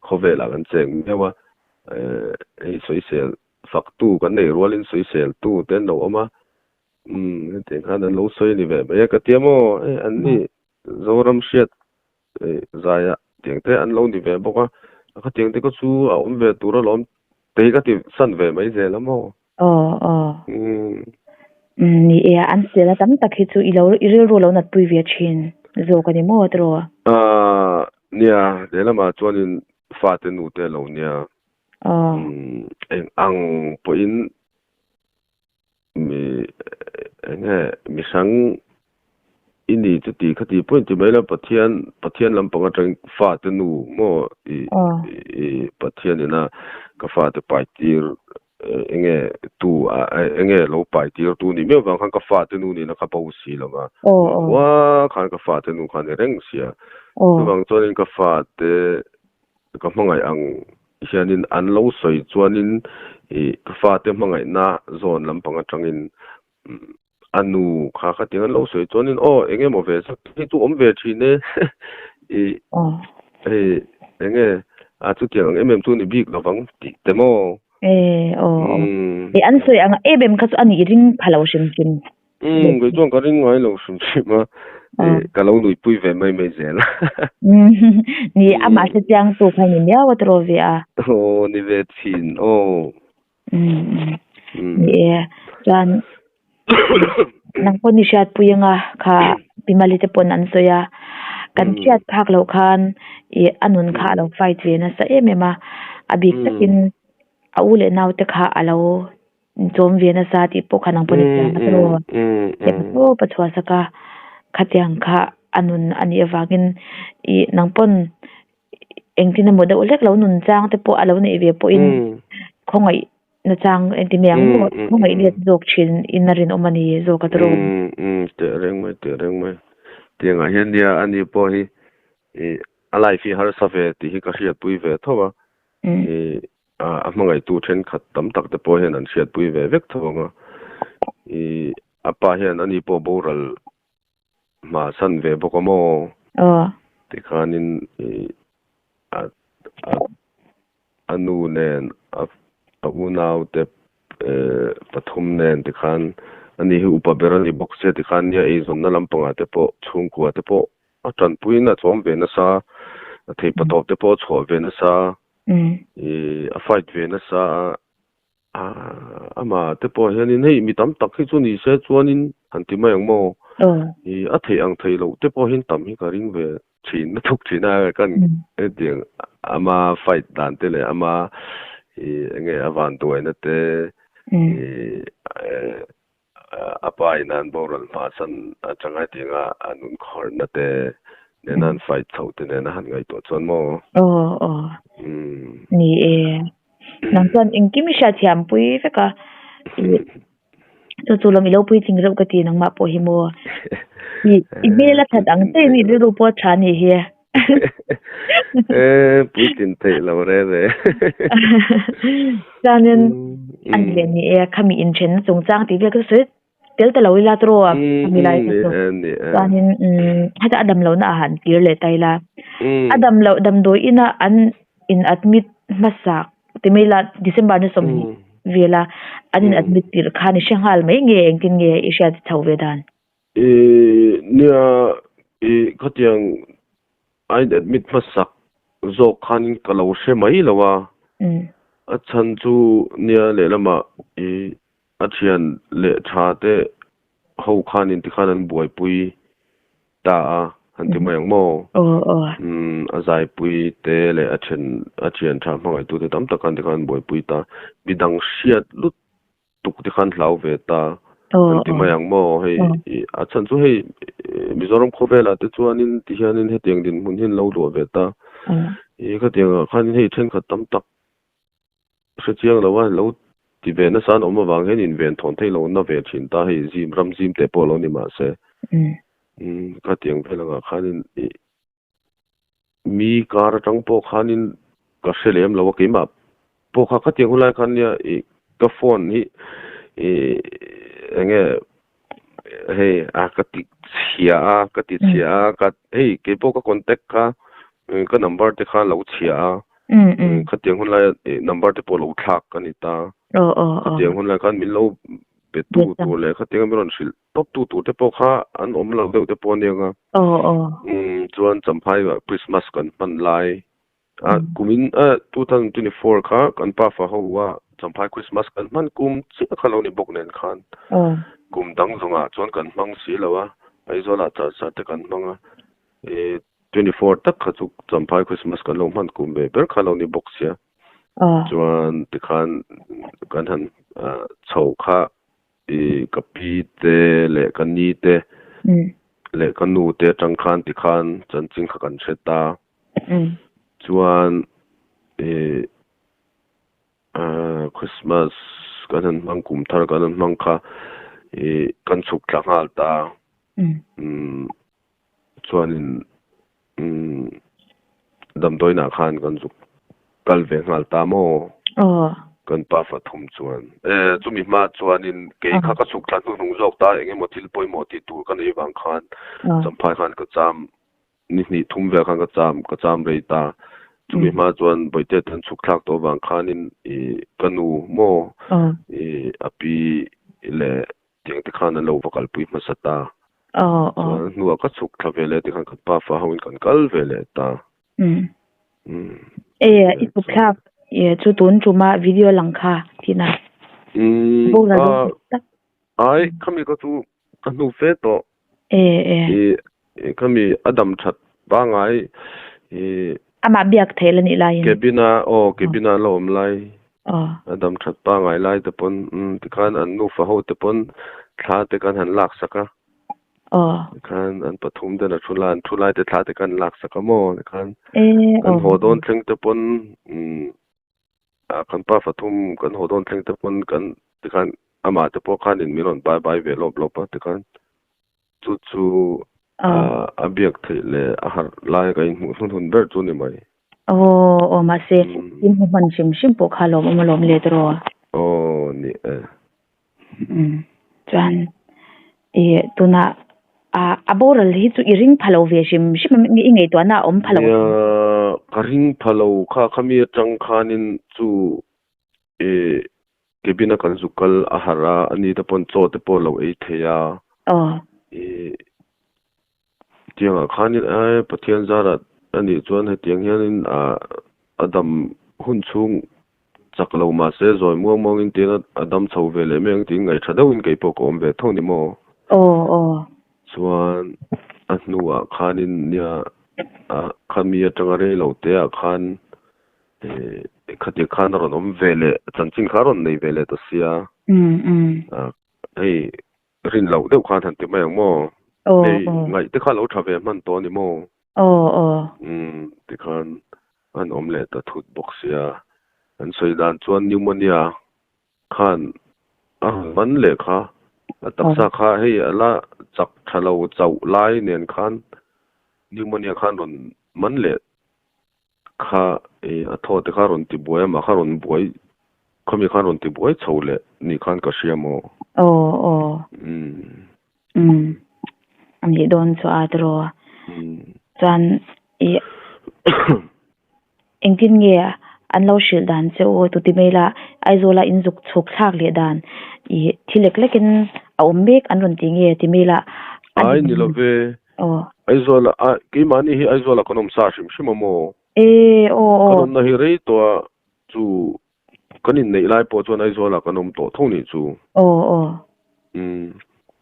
khawvelah kan cheng miau a hei sawisel fak tu kan nei rualin sawisel tu te an lo awm a umm hetiang khan an lo sawi a ni ve mai a ka tia maw hei an ni Zoram hriat zaia tiang te an lo ni ve bawk a khatiang te kha chu a awm ve tur alawm te hi ka ti san ve mai zel a maw. Aw aw. Umm ni e a, an sel a tam tak hi chu i lo i rilru lo nat pui ve thin zawk a ni maw tiraw? Aaa nia, lehlamah chuanin fate nu te lo nia. Aw. Umm eng ang pawhin mi eng nge mi hrang i ni chu tih kha tih pawh in ti mai lo Pathian Pathian lampang atangin fate nu maw i i Pathian ina ka fate pai tir eng nge tu a eng nge lo pai tir tu ni miau vang khan ka fate nu nihna kha bo si lo va khua khan ka fate nu kha ni reng sia chuvang chuanin ka fate ka hmangaih ang hianin an lo sawi chuanin ih ka fate hmangaihna zawn lampang atangin a nu kha khatiang an lo sawi chuanin aw eng emaw ve zak hi chu awm ve thin e ih hei eng nge a chutiang ang em em chu ni bik lovang tih te maw. E aw aw e an sawi ang em em kha chu a nih ring pha lo hrim hrim. Umm kei chuan ka ring ngai lo hrim hrim a, ka lo nuipui ve mai mai zel a. Ni, amah hre chiang tu kha ni miau a tawrh ve a. Aw, ni ve thin, aw. Ni e, chuan nang pawh ni hriatpui anga kha Pi Mali te pawn an sawi a, kan hriat phak loh khan ih a nun kha a lo fight ve nasa em em a, a bik takin a u leh naute kha a lo chawm ve nasa tih pawh kha nang pawh ni chiang a tawh. Tawp a chhuah sak a, khatiang kha a nun a nih avangin ih nang pawn engtin emaw deuh hlek lo nun chang te pawh a lo neih ve pawhin khawngaih na chang engti mai ang maw khawngaih let zawk thin in a rinawm a ni zawk a tawh. Teh reng mai teh reng mai. Tiangah hian nia ani pawh hi ih a life hi harsa ve tih hi ka hriatpui ve tho a. Ih a hmangaihtu thenkhat tam tak te pawh hian an hriatpui ve vek tho ang a. Ih a pa hian ani pawh boral hma san ve bawk a maw? Tikhanin ih a a a nu nen a a unau te pathum nen tikhan ani hi upa ber a ni bawk sia tikhan nia eizawnna lampangah te pawh chhungkua te pawh a tanpuiin a chawm ve nasa a theihpatawp te pawh a chhuah ve nasa ih a fight ve nasa a amah te pawh hianin hei mi tam tak hi chu ni se chuanin han ti mai ang maw ih a theih ang theih loh te pawh hian tam hi ka ring ve thin na thuk thin a kan hetiang ama fight dan te leh ama ih enge a vanduaina te ih A pa in an boral hma chan atanga hetianga a nun khawrhna te nena an fight chho te nena han ngaihtuah chuan maw? Aw aw. Ni e. Nang chuan engkim i hriatthiam pui vek a. Chu chu lam i lo puitling reuh ka ti nangmah pawh hi maw? I hmel a that ang che in i rilru pawh a tha anih hi. Eh, puitlin theih lo re re. Chuanin an leh ni e, khami inthenna chungchang tih vel kha chu sawi tel ta lo ila tawh a, khami lai kha chu. Chuanin heta a dam lohna ah han kir leh ta ila. A dam loh damdawi ina an in admit hmasa ti mai ila December ni 20 vela an in admit tirh khan i hre nghal mai nge engtin nge i hriat chho ve dan? I nia i khatiang a in admit hmasak zawk khanin ka lo hre mai lo a, a chhan chu nia lehlamah i a thian leh tha te ho khanin tikhan an buaipui ta a han ti mai ang maw? A zaipui te leh a then a thian tha hmangaihtu te tam tak khan tikhan an buaipui ta, midang hriat lut tuk te khan hlau ve ta an ti mai ang maw hei a chhan chu hei Mizoram khawvelah te chuanin ti hianin hetiang dinhmun hi an lo luah ve ta i khatiang ah khanin hei thenkhat tam tak hre chiang lo a lo ti ve nasa an awm avang hian inven thawn theih lo na ve thin ta hei zim ram zim teh pawh lo ni mahse khatiang vel angah khanin ih Mi kar atang pawh khanin ka hre lem lo a, keimah pawh kha khatiang hun lai khan nia ih ka phone hi ih eng nge hei a ka ti chhia a ka ti chhia a ka hei keipawh ka contact kha ka number te kha lo chhia a khatiang hun laia ih number te pawh lo thlak a ni ta khatiang hun lai khan min lo be tu tur leh khatiang min rawn hrilh Tawp tu tur te pawh kha an awm lo deuh te pawh a nia. Umm chuan Champhai Christmas kan hman lai a kumin 2024 kha kan pa fa ho a Champhai Christmas kan hman kum chiah kha lo ni bawk nen khan kum dang zawngah chuan kan hmang si lo a, Aizawl ah char char te kan hmang a, 24 tak kha chu Champhai Christmas kan lo hman kum ve ber kha lo ni bawk sia. Chuan tikhan kan han chho kha I ka pi te leh ka ni te leh ka nu te atang khan tikhan chanchin kha kan hre ta. Chuan i Christmas kan han hmang kum thar kan han hmang kha i kan chhuk thla nghal ta. Chuanin Damdawiinah khan kan zuk kal ve nghal ta maw? Kan pa fathum chuan, E, chumi hma chuanin kei kha ka chhuk thla hnuhnung zawk ta, eng emaw thil pawimawh tih tur ka nei vang khan Champhai khan ka cham, ni hnih thum vel khan ka cham, ka cham rei ta. Chumi hma chuan Bawihte tan chhuk thlak tawh vang khanin i ka nu maw i a pi leh tiang te kha. khan an lo va kalpui hmasa ta. Aw aw. Chuan a hnuah ka chhuk thla ve leh tikhan kan pafa ho in kan kal ve leh ta. Umm. E i chhuk thlak e chu tun tuma video lang kha tihna. Umm Boral a dawn tak. Ai khami ka chu ka hnu fe tawh. E e. I khami a dam that pangai i. Amah biak theih la nih laiin. Cabin a aw cabin a la awm lai. Aw. A dam that pangai lai te pawn umm tikhan an nufa ho te pawn thla te kan han lak sak a. Aw. Tikhan an pathum ten a thu lai an thu lai te thla te kan lak sak a maw tikhan E kan aw. haw dawn thleng te pawn umm kan pa fathum kan haw dawn thleng te pawn kan tikhan amah te pawh khanin min rawn bye bye ve lawp lawp a tikhan chu chu a biak theih leh a harh lai ka inhmuh hnun hun ber chu ni mai. Aw aw mahse in hmu hman hrim hrim pawh kha lawm awm alawm le tiraw? Aw ni e. Umm chuan i tunah a boral hi chu i ring pha lo ve hrim hrim a i ngaihtuahna a awm pha lo. Nia ka ring pha lo kha khami atang khanin chu i cabin a kan zuk kal a harh a ani te pawn chaw te pawh lo ei thei a. Aw. I tiangah khanin e Pathian zarah anih chuan hetiang hianin a dam hun chhung chak lo mahse zawi muang muangin tiin a dam chho ve leh mai ang tiin ngaihṭha deuhin kei pawh ka awm ve tho ni maw? Aw aw. Chuan a hnuah khanin nia khami aṭanga rei lo teah khan khatiang khan a rawn awm ve leh chanchin kha a rawn nei ve leh ta sia. Umm umm. Hei Rin loh deuh khan han ti mai ang maw? Aw Hei aw. ngaih te kha lo tha ve hman tawh a ni maw? Aw aw. Umm tikhan an awm leh ta thut bawk sia. An sawi dan chuan pneumonia khan a rawn man leh kha. A taksa kha hei a la chak tha lo chauh lai nen khan pneumonia khan rawn man leh kha a thaw te kha rawn ti buai a mah kha rawn buai khawmi khan rawn ti buai chho leh ni khan ka hria maw? Aw aw. Umm. Umm. A nih dawn chu a tiraw. Umm. Chuan i engtin nge an lo hrilh dan che u tuti mai la Aizawla in zuk chhuk thlak leh dan i thi lek lekin a awm mek an rawn ti nge ti mai la. Ai ni love. Aw. Aizawla a keimahni hi Aizawla kan awm sa hrim hrim a maw? E aw aw. Kan awmna hi rei tawh a chu kan inneih lai pawh chuan Aizawla kan awm tawh tho nih chu. Aw aw. Umm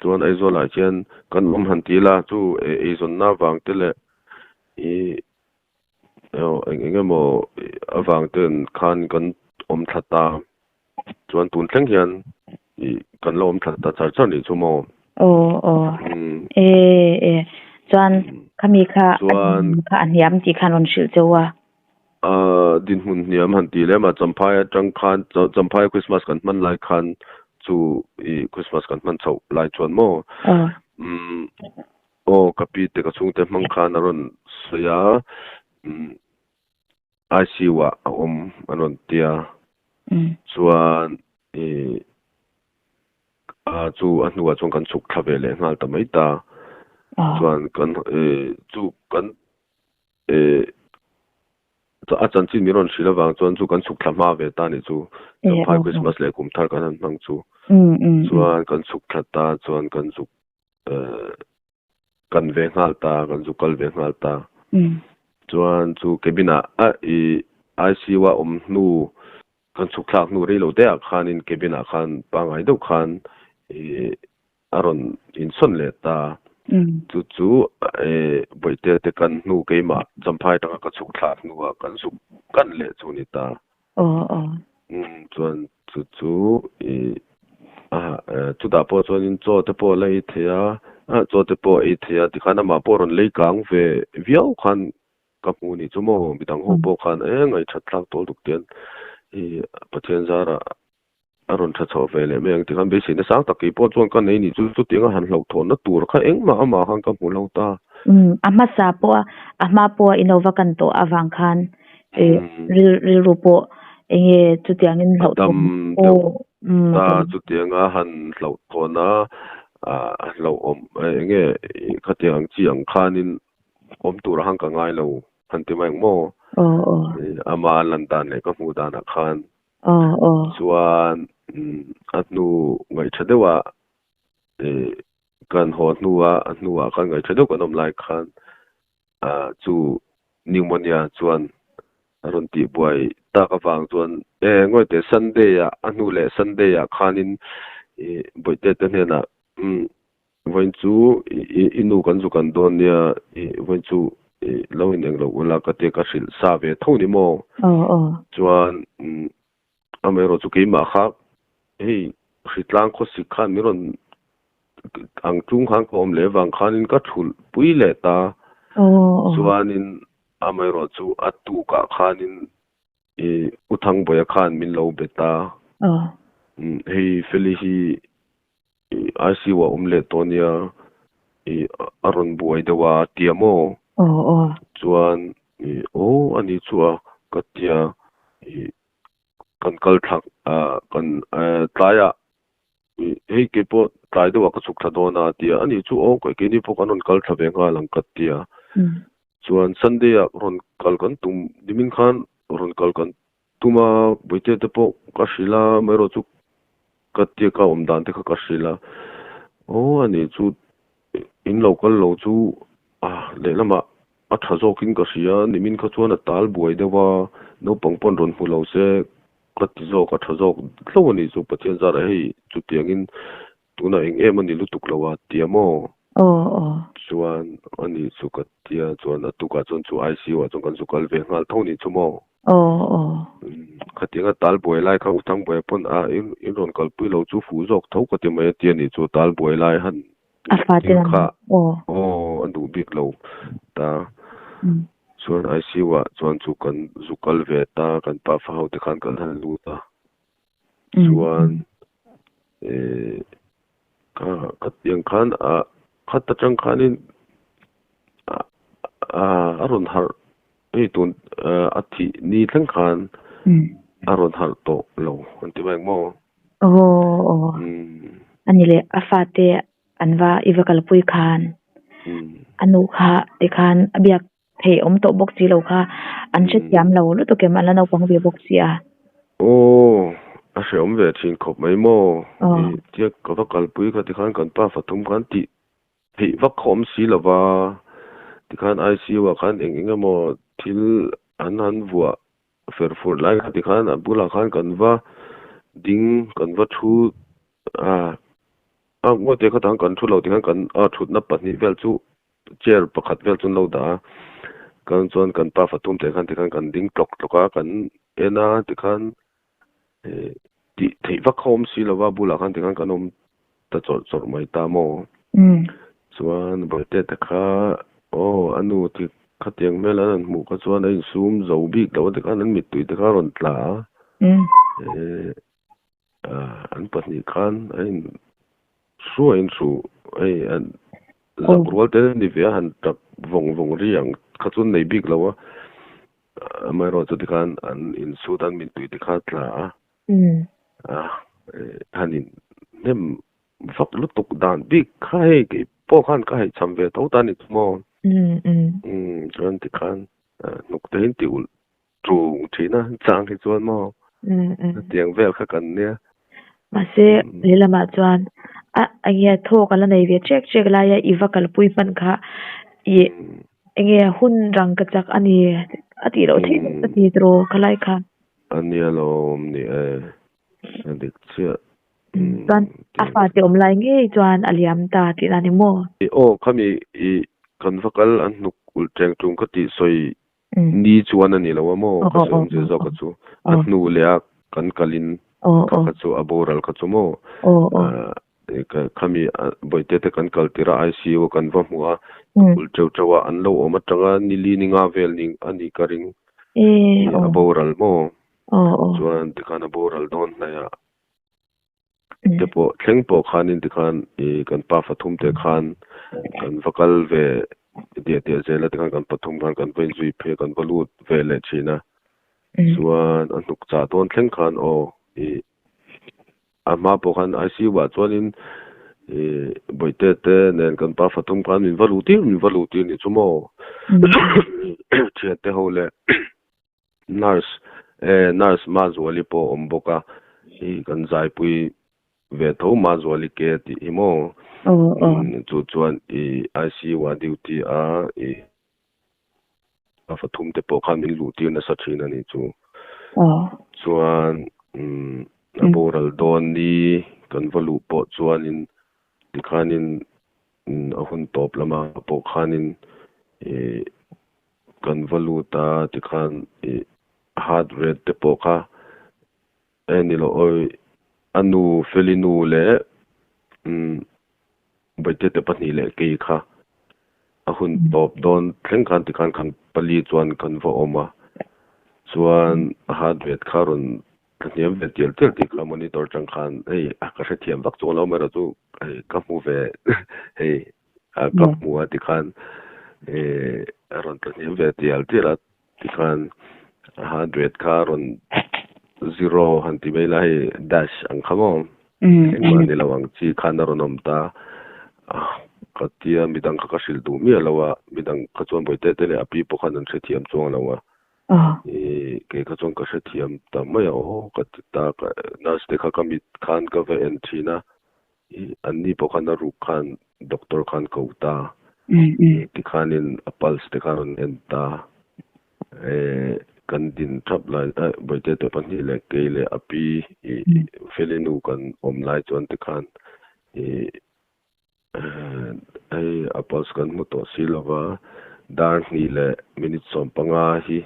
chuan Aizawlah hian kan awm han ti ila chu eizawnna vang te leh i eng eng emaw avang ten khan kan awm thla ta. Chuan tun thleng hian i kan lo awm thla ta char char nih chu maw? Aw aw. E e chuan khami kha Chuan kha a hniam tih khan rawn hrilh cheu a. A dinhmun hniam han ti lem a Champhai atang khan Champhai Christmas kan hman lai khan chu i Christmas kan hman chhoh lai chuan maw? Aw. Umm aw ka pi te ka chhungte hmang khan a rawn sawi a umm ICU ah a awm an rawn ti a, chuan ih a chu a hnuah chuan kan chhuk thla ve leh nghal ta mai ta, chuan kan ih chu kan ih a chanchin min rawn hrilh avang chuan chu kan chhuk thla hma ve ta a nih chu, Champhai Christmas leh kum thar kan han hmang chu, chuan kan chhuk thla ta chuan kan zuk kan ve nghal ta, kan zu kal ve nghal ta. Chuan chu cabin ah a i ICU a awm hnu kan chhuk thlak hnu rei lo te ah khanin cabin ah khan pangngai deuh khan i a rawn insawn leh ta. Chu chu i bawihte te kan hnu keimah Champhai atanga ka chhuk thlak hnu ah kan zuk kan leh chu a ni ta. Aw aw. Chuan chu chu i a chutah pawh chuanin chaw te pawh a la ei thei a, chaw te pawh a ei thei a tikhan amah pawh rawn lei kang ve viau khan ka hmu ni chu maw midang ho pawh khan e ngaihṭhat thlak tawl tuk tian i Pathian zarah a rawn ṭha chhoh ve leh mai ang tikhan beiseina sang tak kei pawh chuan ka nei ni chu chutiang a han hlauhthawnna tur kha engmah amah khan ka hmu lo ta. Umm a hmasa pawh a a hma pawh a ino va kan tawh avang khan rilru pawh enge chutiangin hlauhthawn A dam deuh ta chutianga han hlauhthawn a hlauhawm enge khatiang ang chi ang khanin awm tur a han ka ngai lo han ti mai ang maw? Ama lan dan leh ka hmuh danah khan chuan a hnu ngaihtha deuhah. Kan haw hnua a hnuah khan ngaihṭha deuh kan awm lai khan chu pneumonia chuan a rawn tihbuai tak avang chuan e ngawi teh Sunday ah a hnu leh Sunday ah khanin Bawihte te hnenah umm vawiin chu i nu kan zu kan dawn nia vawiin chu lo in englo ula ka tia ka hrilh sa ve tho ni maw chuan Amaherawhchu keimah kha hei hritlang khawsik khan min rawn ang tung khan ka awm leh vang khanin ka thulh pui leh ta. Chuanin amaherawhchu a tukah khanin i U Thangbawiha khan min lo be ta. Hei Feli hi ICU ah awm leh tawh ania i a rawn buai deuh a tia maw? Chuan i aw a ni chu a ka tia i kan kal thlak kan tlaiah hei kei pawh tlai deuhah ka chhuk thla dawn a tia a ni chu aw keini pawh kan rawn kal thla ve nghal ang ka tia chuan Sunday ah rawn kal kan tum nimin khan rawn kal kan tum a Bawihte te pawh ka hrilh a amaherawh chu ka tia ka awm dan te kha ka hrilh a aw a ni chu in lo kal lo chu a lehlamah A tha zawkin ka hria, nimin kha chuan a tal buai deuh a, naupang pawn rawn hmu lo se ka ti zawk, a tha zawk tlo a nih chu, Pathian zarah hei chutiangin tunah eng em a ni lutuk lo a tia maw? Aw aw. Chuan a nih chu ka tia, chuan a tukah chuan chu ICU ah chuan kan zu kal ve nghal tho nih chu maw? Aw aw. Khatianga tal buai lai kha Uthang buai pawn a in rawn kalpui lo chu fuh zawk tho ka ti mai a tia nih chu, tal buai lai han A fate lam kha aw. Aw a duh bik lo ta. Chuan ICU ah chuan chu kan zu kal ve ta kan pa fa ho te khan kan han lut a. Chuan eh ka ka tiang khan a khat atang khanin a a rawn harh hei tun a thih ni thleng khan a rawn harh tawh lo an ti mai ang maw? Aw aw a ni leh a fate an va i va kalpui khan a nu kha tikhan a biak theih awm tawh bawk si lo kha an hrethiam lo lutuk em an la naupang ve bawk si a. Aw a hrehawm ve thin khawp mai maw i tia ka va kalpui kha tikhan kan pa fathum khan tih theih vak kha awm si lo va tikhan ICU ah khan eng eng emaw thil an han vuah Fer fur lai kha tikhan a bulah khan kan va ding kan va thu a a ngawi te khatah kan thu lo tikhan kan a thutna pahnih vel chu chair pakhat vel chu an lo dah a kan chuan kan pa fathum te khan tikhan kan ding tlawk tlawk a kan en a tikhan eh tih theih vak kha awm si lova bulah khan tikhan kan awm ta chawrh chawrh mai ta maw? Chuan Bawihte te kha aw a nu ti khatiang hmel an han hmuh kha chuan a insum zo bik lo a tikhan an mittui te kha a rawn tla a, eh an pahnih khan a in hru a inhru hei an zak rual te ni ve a han tap vawng vawng ri ang kha chu an nei bik lo a, amaherawhchu chu tikhan an insut an mittui te kha a tla a. A han in hnem vak lutuk dan bik kha hei kei pawh khan ka haihcham ve tho ta a ni chu maw. Chuan tikhan hnuk te in ti ulh tung thin a chang hi chuan maw hetiang vel kha kan nia. Mahse lehlamah chuan a enge thawk a la nei ve chek chek laia i va kalpui hman kha i enge hun rang ka chak a ni a tih loh theih a ti tawh khalai kha. A nia lawm ni e, a dik chiah. Chuan a fate awm lai ngei chuan a liam ta tih na ni maw? Aw khami i kan va kal an hnuk ulh teng tung ka tih sawi ni chuan a ni lo a maw? Ka sawi awmzia zawk kha chu a hnu leh a kan kalin kha kha chu a boral kha chu maw? Khami bawihte te kan kal tir a ICU a kan va hmu a, ulh teuh teuh a an lo awm atanga nili ni nga vel ni a nih ka ring. A boral maw? Chuan tikhan a boral dawn hnaih a te pawh thleng pawh khanin tikhan ih kan pa fathum te khan kan va kal ve diah diah zel a tikhan kan pathum khan kan va inzui phei a kan va lut ve leh thin a. Chuan a hnuk chah dawn thleng khan aw ih A hma pawh khan ICU ah chuanin ih Bawihte te nen kan pa fathum khan min va luh tir min va luh tir nih chu maw thiante ho leh nurse eh nurse Mazuali pawh a awm bawk a ih kan zaipui ve tho Mazuali ke tih hi maw. Chu chuan i ICU ah duty a i a fathum te pawh khan min luh tir nasa thin a ni chu. Chuan a boral dawn ni kan va luh pawh chuanin tikhanin a hun tawp lamah pawh khanin ih kan va lut a tikhan ih heart rate te pawh kha e ni lo awi a nu Feli nu leh umm Baite te pahnih leh kei kha a hun tawp dawn thleng khan tikhan kan pali chuan kan va awm a chuan a heart rate kha rawn Ka hniam ve tial tial tih kha monitor tang khan hei a ka hrethiam vak chuang lo amaherawh chu hei ka hmu ve hei ka hmu a tikhan eh a rawn tla hniam ve tial tial a tikhan a heart rate kha a rawn zero han ti mai la hei dash ang kha maw engmah ni lo ang chi khan a rawn awm ta a ka tia midang kha ka hrilh duh miah lo a midang kha chuan bawihte te leh a pi pawh khan an hrethiam chuang lo a. Kei kha chuan ka hrethiam ta mai a aw ka ti ta ka nurse te kha ka mit khan ka va en thin a anni pawh khan a ruk khan doctor khan ko ta tikhanin a pulse te kha a rawn en ta kan din thap lai bawihte te pahnih leh kei leh a pi Feli nu kan awm lai chuan tikhan Hei a pulse kan hmu tawh si lo va, dar hnih leh minute 15 hi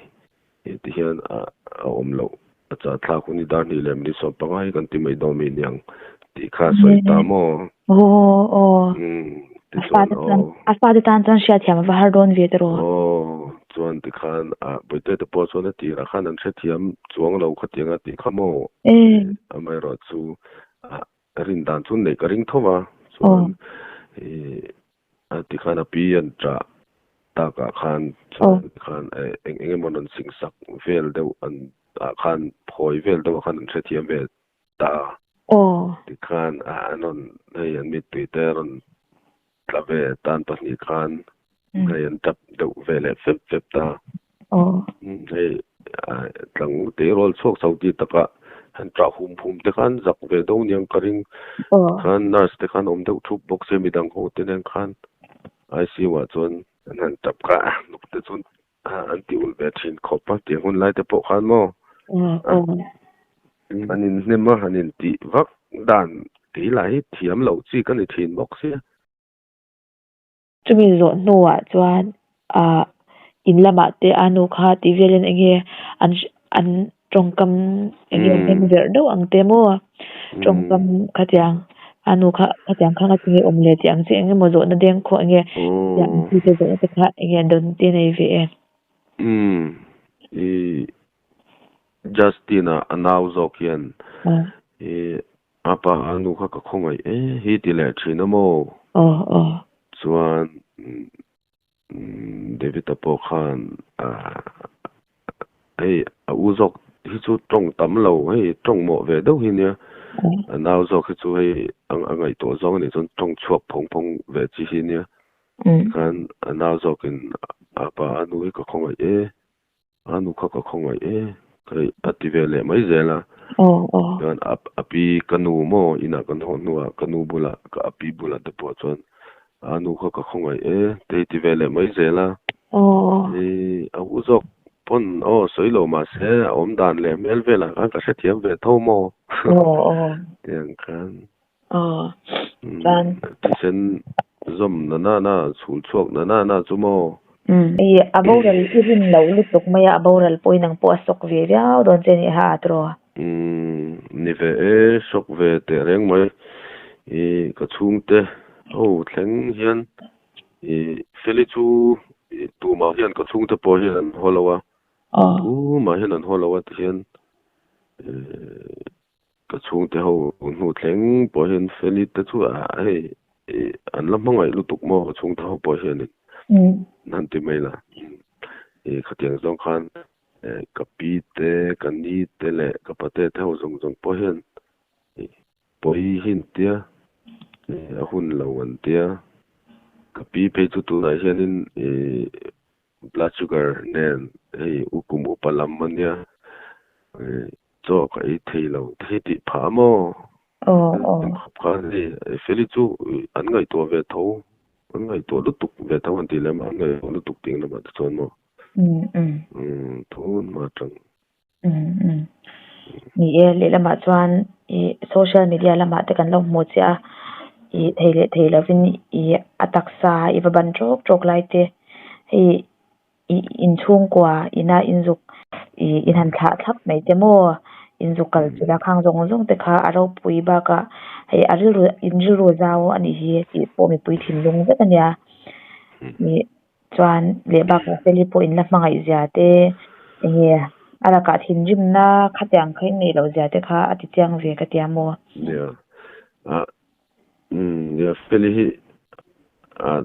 ti hian a awm loh. A chah thlak hun hi dar hnih leh minute 15 hi kan ti mai dawn mi niang tih kha a sawi ta maw? Aw aw. Tichuan aw. A fate tan chuan hriatthiam a va har dawn ve tawh. Aw chuan tikhan a Bawihte te pawh chuan a tirah khan an hrethiam chuang lo khatiang a tih kha maw? Amaherawhchu a Ka rin dan chu neih ka ring tho va, chuan ih a tikhan a pi an ṭah takah khan chuan tikhan eng eng emaw rawn sing sak vel deuh an ah khan phawi vel deuh ah khan an hrethiam ve ta a. Tikhan an rawn hei an mittui te a rawn tla ve tan pahnih khan hei an tap deuh ve leh fep fep ta. Hei tlang tleirawl chhuak chho tih takah han tah hum hum te khan zak ve deuh aniang ka ring. Khan nurse te khan awm deuh thup bawk se midang ho te nen khan ICU ah chuan an han tap kha nuk te chuan an ti ulh ve thin khawp a tiang hun lai te pawh khan maw an inhnem a han intih vak dan kei lah hi thiam loh chi ka ni thin bawk sia. Chumi zawh hnuah chuan ah in lamah te a nu kha tih velin eng nge an an tawngkam eng nge an verh deuh ang te maw tawngkam khatiang a nu kha khatiang kha ngatinge awm le tih ang chi eng emaw zawhna deng khaw eng nge tiang ang chi te zawhna te kha eng nge an dawn te nei ve e. Umm i Justin-a a nau zawk hian i A pa a nu kha ka khawngaih e hi ti leh thin a maw? Aw aw. Chuan David-a pawh khan hei a u zawk hi chu tawng tam lo hei tawng mawh ve deuh hi nia. A nau zawk hi chu hei a ngaihtuah zawng a nih chuan tawng chhuak phawng phawng ve chi hi nia. Tikhan a nau zawkin a pa a nu hi ka khawngaih e A nu kha ka khawngaih e, hei a ti ve leh mai zel a. Chuan a pi ka nu maw inah kan haw hnuah ka nu bulah ka a pi bulah te pawh chuan a nu kha ka khawngaih e te hi ti ve leh mai zel a. Hei a u zawk pawn aw sawi lo mahse a awm dan leh hmel velah khan ka hrethiam ve tho maw tiang khan. Thisen zawm na na na chhul chhuak na na na chu maw? Ih a boral i rin loh lutuk mai a, a boral pawhin ang pawh a sawk ve viau dawn che nih ha tiraw? Ni ve e, sawk ve teh reng mai. Ih ka chhungte ho thleng hian ih Feli chu tumah hian ka chhungte pawh hian an haw lo a, tumah hian an haw lo a tihian ih Ka chhungte ho hnu thleng pawh hian Feli te chu hei an la hmangaih lutuk maw ka chhungte ho pawh hianin an han ti mai la. Khatiang zawng khan ka pi te, ka ni te leh ka pate te ho zawng zawng pawh hian pawi hi an tia, a hun lo an tia. Ka pi phei chu tunah hianin blood sugar nen hei ukum upa lam a nia. Chaw ka ei thei lo te hi tih phah a maw? Aw aw. Khawp kha hei Feli chu an ngaihtuah ve tho, an ngaihtuah lutuk ve tho an tih lem a, an ngaihtuah lutuk tih lamah te chuan maw. Umm thun hma atang. Umm ni e, lehlamah chuan ih social media lamah te kan lo hmu chiah a, ih thei leh thei lovin ih a taksa i va ban tawk tawk lai te hei ih inchhungkua ina inzuk ih in han thlah thlap mai te maw inzuk kal chilh a khang zawng zawng te kha a ropui bakah hei a rilru in rilru zau a nih hi tih pawh mipui thinlung vek a nia ih. Chuan leh bakah Feli pawh in la hmangaih zia te enge a lakah thinrimna khatiang kha in neih loh zia te kha a ti chiang ve ka tia maw? Nia ah umm nia Feli hi ah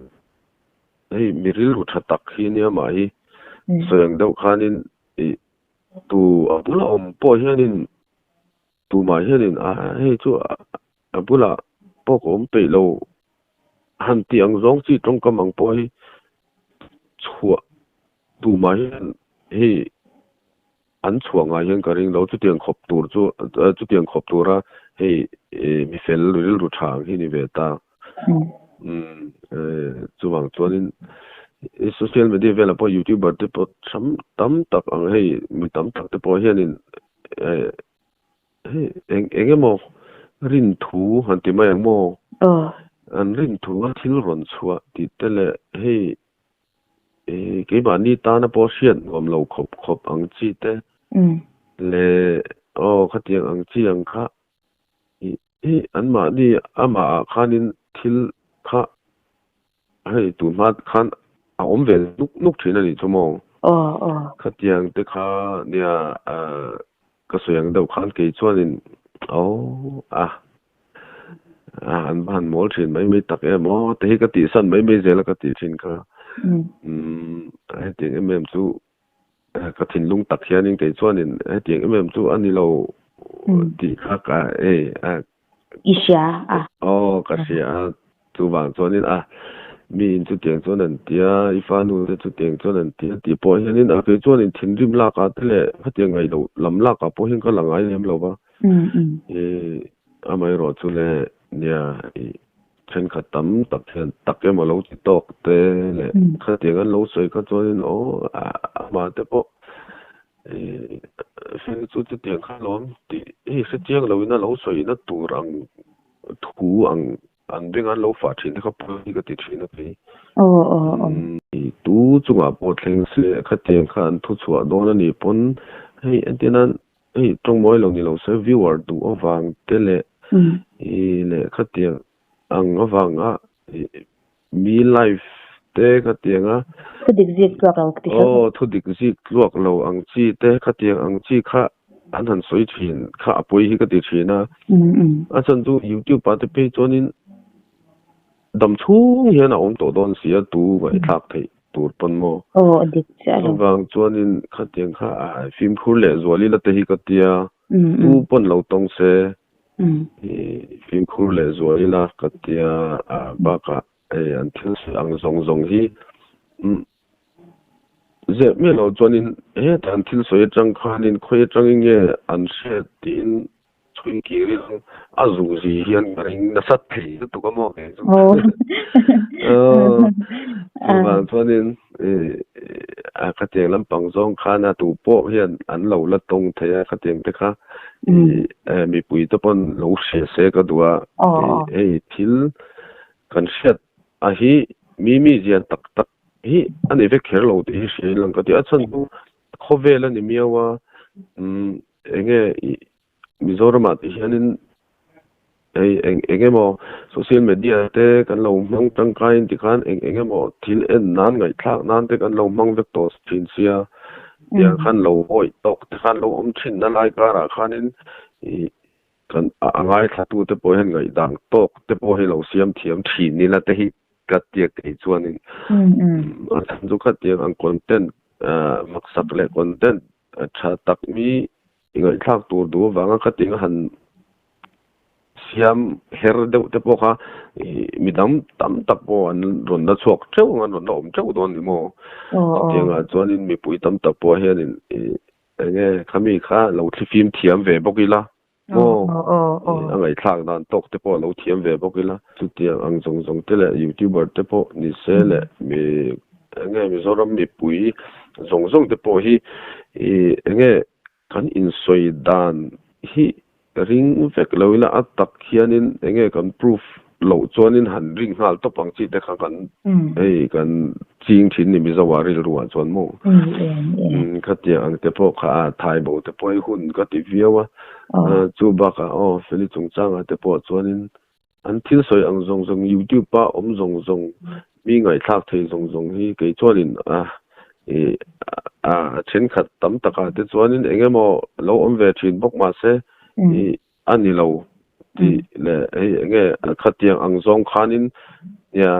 hei mi rilru tha tak hi nia mah hi sawi ang deuh khanin ih tu a bula awm pawh hianin tumah hianin ah hei chu a bulah pawh ka awm peih lo han tih ang zawng chi tawngkam ang pawh hi chhuah tumah hian hei an chhuah ngai hian ka ring lo chutiang khawp tur chu chutiang khawp tura hei mi fel rilru tha ang hi ni ve ta umm chuvang chuanin social media velah pawh youtuber te pawh tam tak ang hei mi tam tak te pawh hianin Hei eng eng emaw rinthu han ti mai ang maw? Aw. An rinthu a thil rawn chhuah tih te leh hei ih keimahni tana pawh hriat nuam lo khawp khawp ang chi te leh aw khatiang ang chi ang kha ih hei anmahni amahah khanin thil kha Hei tun hma khan a awm ve nuk nuk thin a nih chu maw? Aw aw. Khatiang te kha nia ka sawi ang deuh khan kei chuanin aw a a an va han mawl thin mai mai tak em aw te hi ka tihsan mai mai zel a ka tih thin kha. Umm hetiang em em chu ka thinlung tak hianin kei chuanin hetiang em em chu a ni lo tih kha ka hei a I hria a. Aw, ka hria a. Chuvang chuanin a, miin chutiang chuan an ti a, i fanu te chutiang chuan an ti a tih pawh hianin a kei chuanin thinrim lakah te leh khatiang ngaih loh lam lakah pawh hian ka la ngai lem lo va. I amaherawh chu le nia i thenkhat tam tak hian tak emaw lo ti tawk te leh khatiang an lo sawi kha chuanin aw amah te pawh Fel chu chutiang kha lawm tih hei hre chiang loin a lo sawina tur ang thu ang an beng an lo fah thin te kha pawi ka ti thin a kei. Tu chungah pawh thleng se khatiang kha an thu chhuah dawn a nih pawn hei entirna hei tawngmawi lo ni lo se viewer duh avang te leh ih leh khatiang ang avanga mi life te khatiang a. Thu dik zik tluak lo ti hret. Aw thu dik zik tluak lo ang chi te khatiang ang chi kha an han sawi thin kha a pawi hi ka ti thin a. A chhan chu youtube ah te phei chuanin dam chhung hian a awm tawh dawn si a tu ngaihthlak theih tur pawn maw. Aw a dik chiah lo. Chuvang chuanin khatiang kha a fimkhur leh zual ila te hi ka tia tu pawn lo tawng se. Fimkhur leh zual ila ka tia bakah hei an thil sawi ang zawng zawng hi zep miah lo chuanin hetah an thil sawi atang khanin khawi atangin nge an hriat tiin chhui kir ila a zuzi hian ka ring nasa thei lutuk a maw kei chu. Chuvang chuanin khatiang lampang zawng khan a tu pawh hian an lo la tawng thei a khatiang te kha. Mipui te pawn lo hria se ka duh a, hei thil kan hriat a hi mi mi zian tak tak hi a ni vek kher lo tih hi hria in lang ka ti a, chhan chu khawvel a ni miau a, enge Mizoramah tih hianin hei eng eng emaw social media te kan lo hmang tangkaiin tikhan eng eng emaw thil en nan ngaihthlak nan te kan lo hmang vek tawh thin sia. Tiang khan lo awih tawk te khan lo awm thin na lai karah khanin ih kan a ngaithla te pawh hian ngaihdan tawk te pawh hi lo siam thiam thin ila te hi ka tia kei chuanin a chhan chu khatiang ang content maksak leh content tha tak mi ngaihthlak tur duh avanga khatiang a han Siam her deuh te pawh kha midang tam tak pawh an rawn la chhuak teuh ang, an rawn la awm teuh dawn ni maw? Chutiangah chuanin mipui tam tak pawh hianin eng nge khami kha lo thlifim thiam ve bawk ila. Maw? A ngaihthlak dan tawk te pawh lo thiam ve bawk ila. Chutiang ang zawng zawng te leh youtuber te pawh ni se leh mi enge Mizoram mipui zawng zawng te pawh hi ih enge kan insawi dan hi ring vek lo ila a tak hianin enge kan proof loh chuanin han ring nghal tawp ang chi te kha kan hei kan ching thin ni Mizo ah rilru ah chuan maw khatiang ang te pawh kha a thai bo te pawh hi hun ka ti viau a chu bakah aw Feli chungchangah te pawh chuanin an thil sawi ang zawng zawng YouTube a awm zawng zawng mi ngaihthlak thei zawng zawng hi kei chuanin a ih a thenkhat tam takah te chuanin eng emaw lo awm ve thin bawk mahse ih a ni lo tih leh hei eng nge khatiang ang zawng khanin nia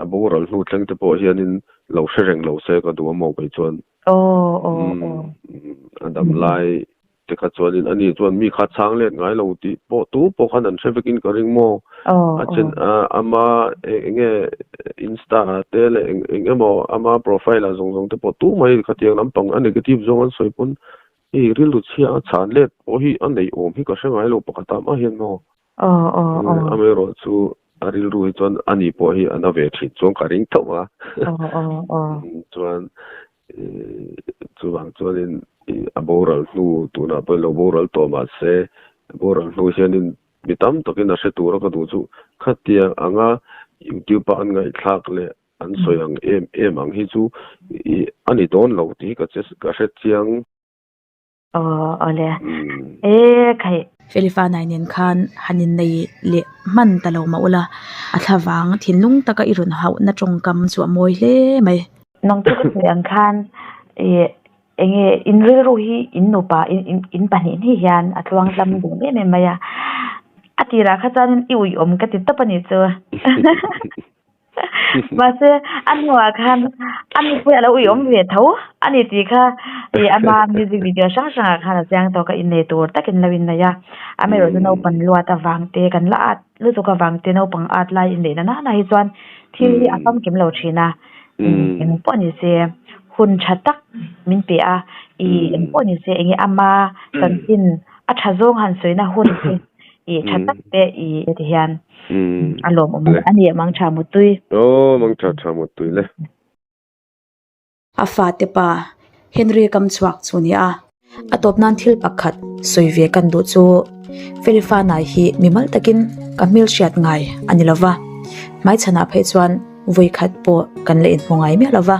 a boral hnu thleng te pawh hianin lo hre reng lo se ka duh a maw kei chuan a dam lai te kha chuanin ani chuan mi kha chhang let ngai lo tih pawh tu pawh khan an hre vekin ka ring maw a then ama eng nge insta ah te leh eng eng emaw ama profile ah zawng zawng te pawh tu mai khatiang lampang a negative zawng an sawi pawn Hei rilru chhia a chhan let pawh hi a nei awm hi ka hre ngai lo pakhat ah mah hian maw? Amaherawh chu a rilru hi chuan a ni pawh hi a na ve thin chuan ka ring tho a. Chuan chuvang chuanin a boral hnu tunah pawhin lo boral tawh mahse boral hnu hianin mi tam takin a hre tura ka duh chu khatiang anga youtube a an ngaihthlak leh An sawi ang em em ang hi chu i a ni dawn lo tih hi ka che ka hre chiang. Aw awle e khaih. Felifanai nen khan han innei leh hman ta lo mah ula, a thlavang thinlung taka i rawn hauhna tawngkam chu a mawi hle mai. Nang chu ka sawi ang khan i enge in rilru hi in nupa in in in pahnih hnih hian a tluang tlam dun em em mai a, a tirah kha chuanin i uiawm ka ti tawp a nih chu. Mahse a hnuah khan a nupui a lo uiawm ve tho a ni tih kha ih ama music video hrang hrangah khan a chiang tawk a innei tur takin lo innei a amaherawhchu naupang luat avang te kan la at lutuk avang te naupang at lai inneih na nana hi chuan thil hi a famkim lo thin a eng pawh ni se hun tha tak min pe a ih eng pawh ni se eng nge ama chanchin a tha zawng han sawina hun te ih tha tak te ih ti hian a lawmawm a ni mang tha mutui. Aw mang tha tha mutui le. A fate pa Henry kam chhuak chu ni a. A tawp nan thil pakhat sawi ve kan duh chu Felifanai hi mimal takin ka hmel hriat ngai a ni lova. Hmaichhanah phei chuan vawi khat pawh kan la inhmu ngai miah lova.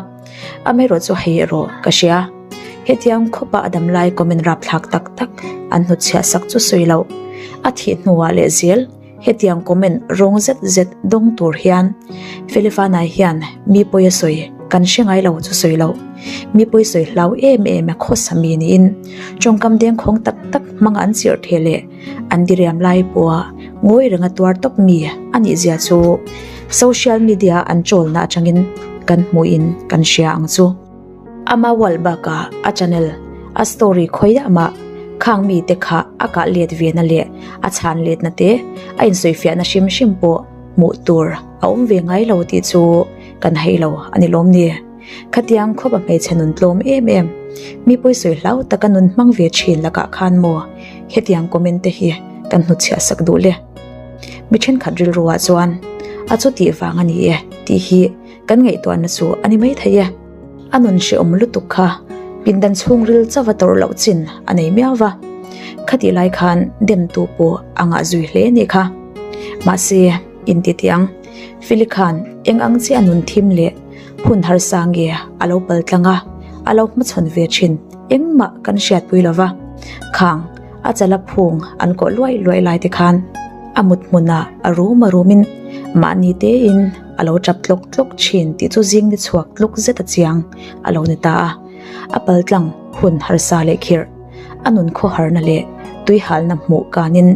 Amaherawh chu hei erawh ka hria. Hetiang khawpa a damlai comment rapthlak tak tak an hnutchhiah sak chu sawi loh. A thih hnuah leh zel hetiang comment rawng zet zet dawng tur hian Felifanai hian mi pawi a sawi kan hre ngai lo chu sawi loh. Mi pawi sawi hlau em em a khawsa mi niin tawngkam dengkhawng tak tak hmanga an chirh theh leh an diriam lai pawha ngawi renga tuar tawp mi a nih zia chu social media an chawlna atangin kan hmuhin kan hria ang chu. Ama wall bakah a channel, a story khawiah mah khang mite kha a kah let ve na leh a chhan let na te a insawifiahna hrim hrim pawh hmuh tur a awm ve ngai lo tih chu kan hei lo a ni lawm ni. Khatiang khawp a hmeichhe nun tlawm em em, mi pawisawi hlau taka nun hmang ve thin lakah khan maw hetiang comment te hi kan hnutchhiah sak duh le. Mi thenkhat rilru ah chuan a chu tih vang a ni e tih hi kan ngaihtuahna chu a ni maithei e. A nun hrehawm lutuk kha pindan chhungril chauh a tawrh loh chin a nei miau va, khatih lai khan demtu pawh a ngah zui hle a nih kha. Mahse, inti tiang, Feli khan eng ang chiah nun thim leh hun harsa nge a lo pal tlang a, a lo hmachhawn ve thin engmah kan hriatpui lo va, khang a chala phung an kawh luai luai lai te khan a mut hmunah a rum a rumin mahni tein a lo tap tlawk tlawk thin tih chu zing ni chhuak tluk zet a chiang a lo ni ta a, a pal tlang hun harsa leh khirh a nun khawharna leh tuihalna hmuh kanin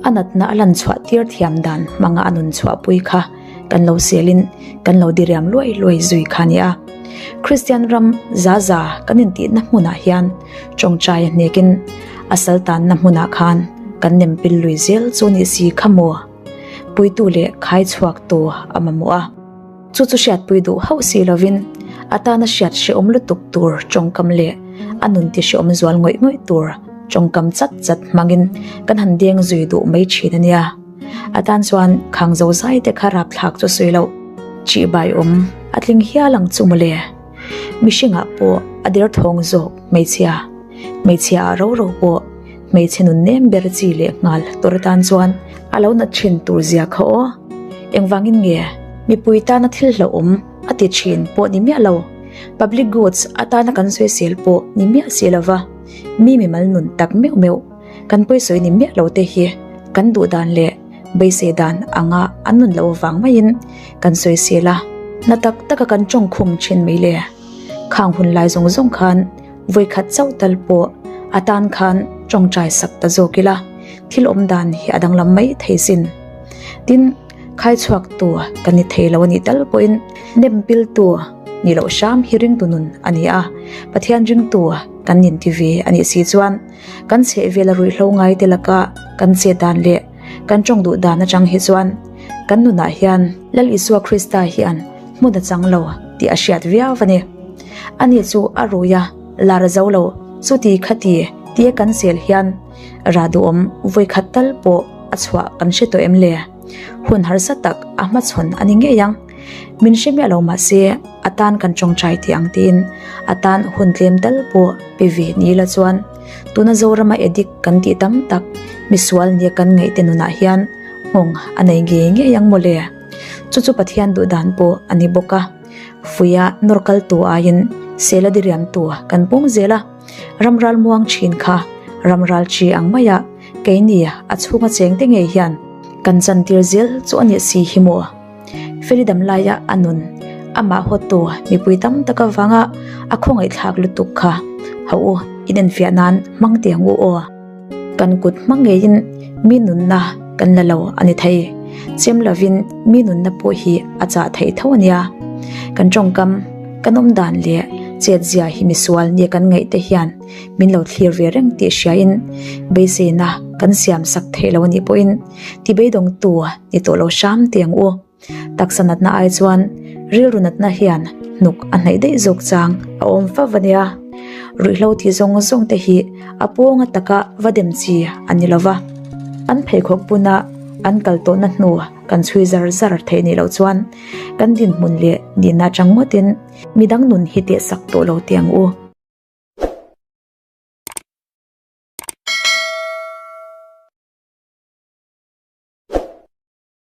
a natna a lan chhuah tir thiam dan hmanga a nun chhuahpui kha kan lo selin kan lo diriam luai luai zui kha a ni a. Kristian ram za za kan intihna hmunah hian tawngtai a hnekin a sal tanna hmunah khan kan nem pil lui zel chu ni si kha maw? Puitu leh khai chhuak tu a mamawh a. Chu chu hriatpui duh hauh si lovin a tana hriat hrehawm lutuk tur tawngkam leh a nun ti hrehawm zual ngawih ngawih tur Tawngkam chat chat hmangin kan han deng zui duh mai thin a nia. A tan chuan khang zo zai te kha rapthlak chu sawi loh chihbai awm a tling hial ang chu mawle. Mihringah pawh a derthawng zawk hmeichhia, hmeichhia ah ro ro pawh hmeichhe nun nem ber chi leh nghal tur atan chuan a lo nat thin tur zia kha aw. Engvangin nge mipui tana thil hlauhawm a ti thin pawh ni miah lo, public goods atana kan sawisel pawh ni miah si lova mi mimal nun tak meuh meuh kan pawisawi ni miah lo te hi kan duh dan leh beisei dan anga an nun loh vang maiin kan sawisel a, na tak taka kan tawngkhum thin mai le. Khang hun lai zawng zawng khan vawikhat chauh tal pawh a tan khan tawngtai sak ta zawk ila, thil awm dan hi a danglam mai thei sin. Tin, khai chhuak tu kan ni thei lo a nih tal pawhin nem pil tu ni loh hram hi ringtu nun a ni a, Pathian ringtu kan inti ve a nih si chuan kan chhehvel a ruihhlo ngai te laka kan chet dan leh kan tawng duh dan atang hi chuan kan nunah hian Lal Isua Krista hian hmun a chang lo tih a hriat viau a ni. Ani chu a rui a, lar zo lo, chuti khati tia kan sel hian rah duhawm vawikhat tal pawh a chhuah kan hre tawh em le? Hun harsa tak a hmachhawn a ni ngei ang. Min hre miah lo mah se a tan kan tawngtai tih ang tiin a tan hun tlem tal pawh pe ve ni ila chuan tuna Zorama addict kan tih tam tak misual nia kan ngaih te nunah hian nghawng a nei ngei ngei ang mawle. Chu chu Pathian duh dan pawh a ni bawk a. Fuia nawr kal tu aiin sela diriam tu kan pawng zel a. Ramral muang thin kha ramral chi ang maia keini a chhunga cheng te ngei hian kan chantir zel chu a nih si hi maw? Feli dam laia a nun amah hawtu mipui tam tak avanga a khawngaihthlak lutuk kha ho u inenfiah nan hmang teh ang u aw. Kan kut hma ngeiin mi nunna kan la lo a ni thei. Chem lovin mi nunna pawh hi a chah theih tho a nia. Kan tawngkam, kan awm dan leh chetzia hi misual nia kan ngaih te hian min lo thlir ve reng tih hriain beiseina kan siam sak theih lo a nih pawhin ti beidawngtu ni tawh lo hram teh ang u. Taksa natna ai chuan rilru natna hian hnuk a hnaih daih zawk chang a awm fap a nia. Ruihhlo tih zawng zawng te hi a pawnga taka va dem chi a ni lo va. An pheikhawk buna an kal tawhna hnu kan chhui zar zar theih nih loh chuan kan dinhmun leh nihna atang ngawtin midang nun hi tehsak tawh lo teh ang u.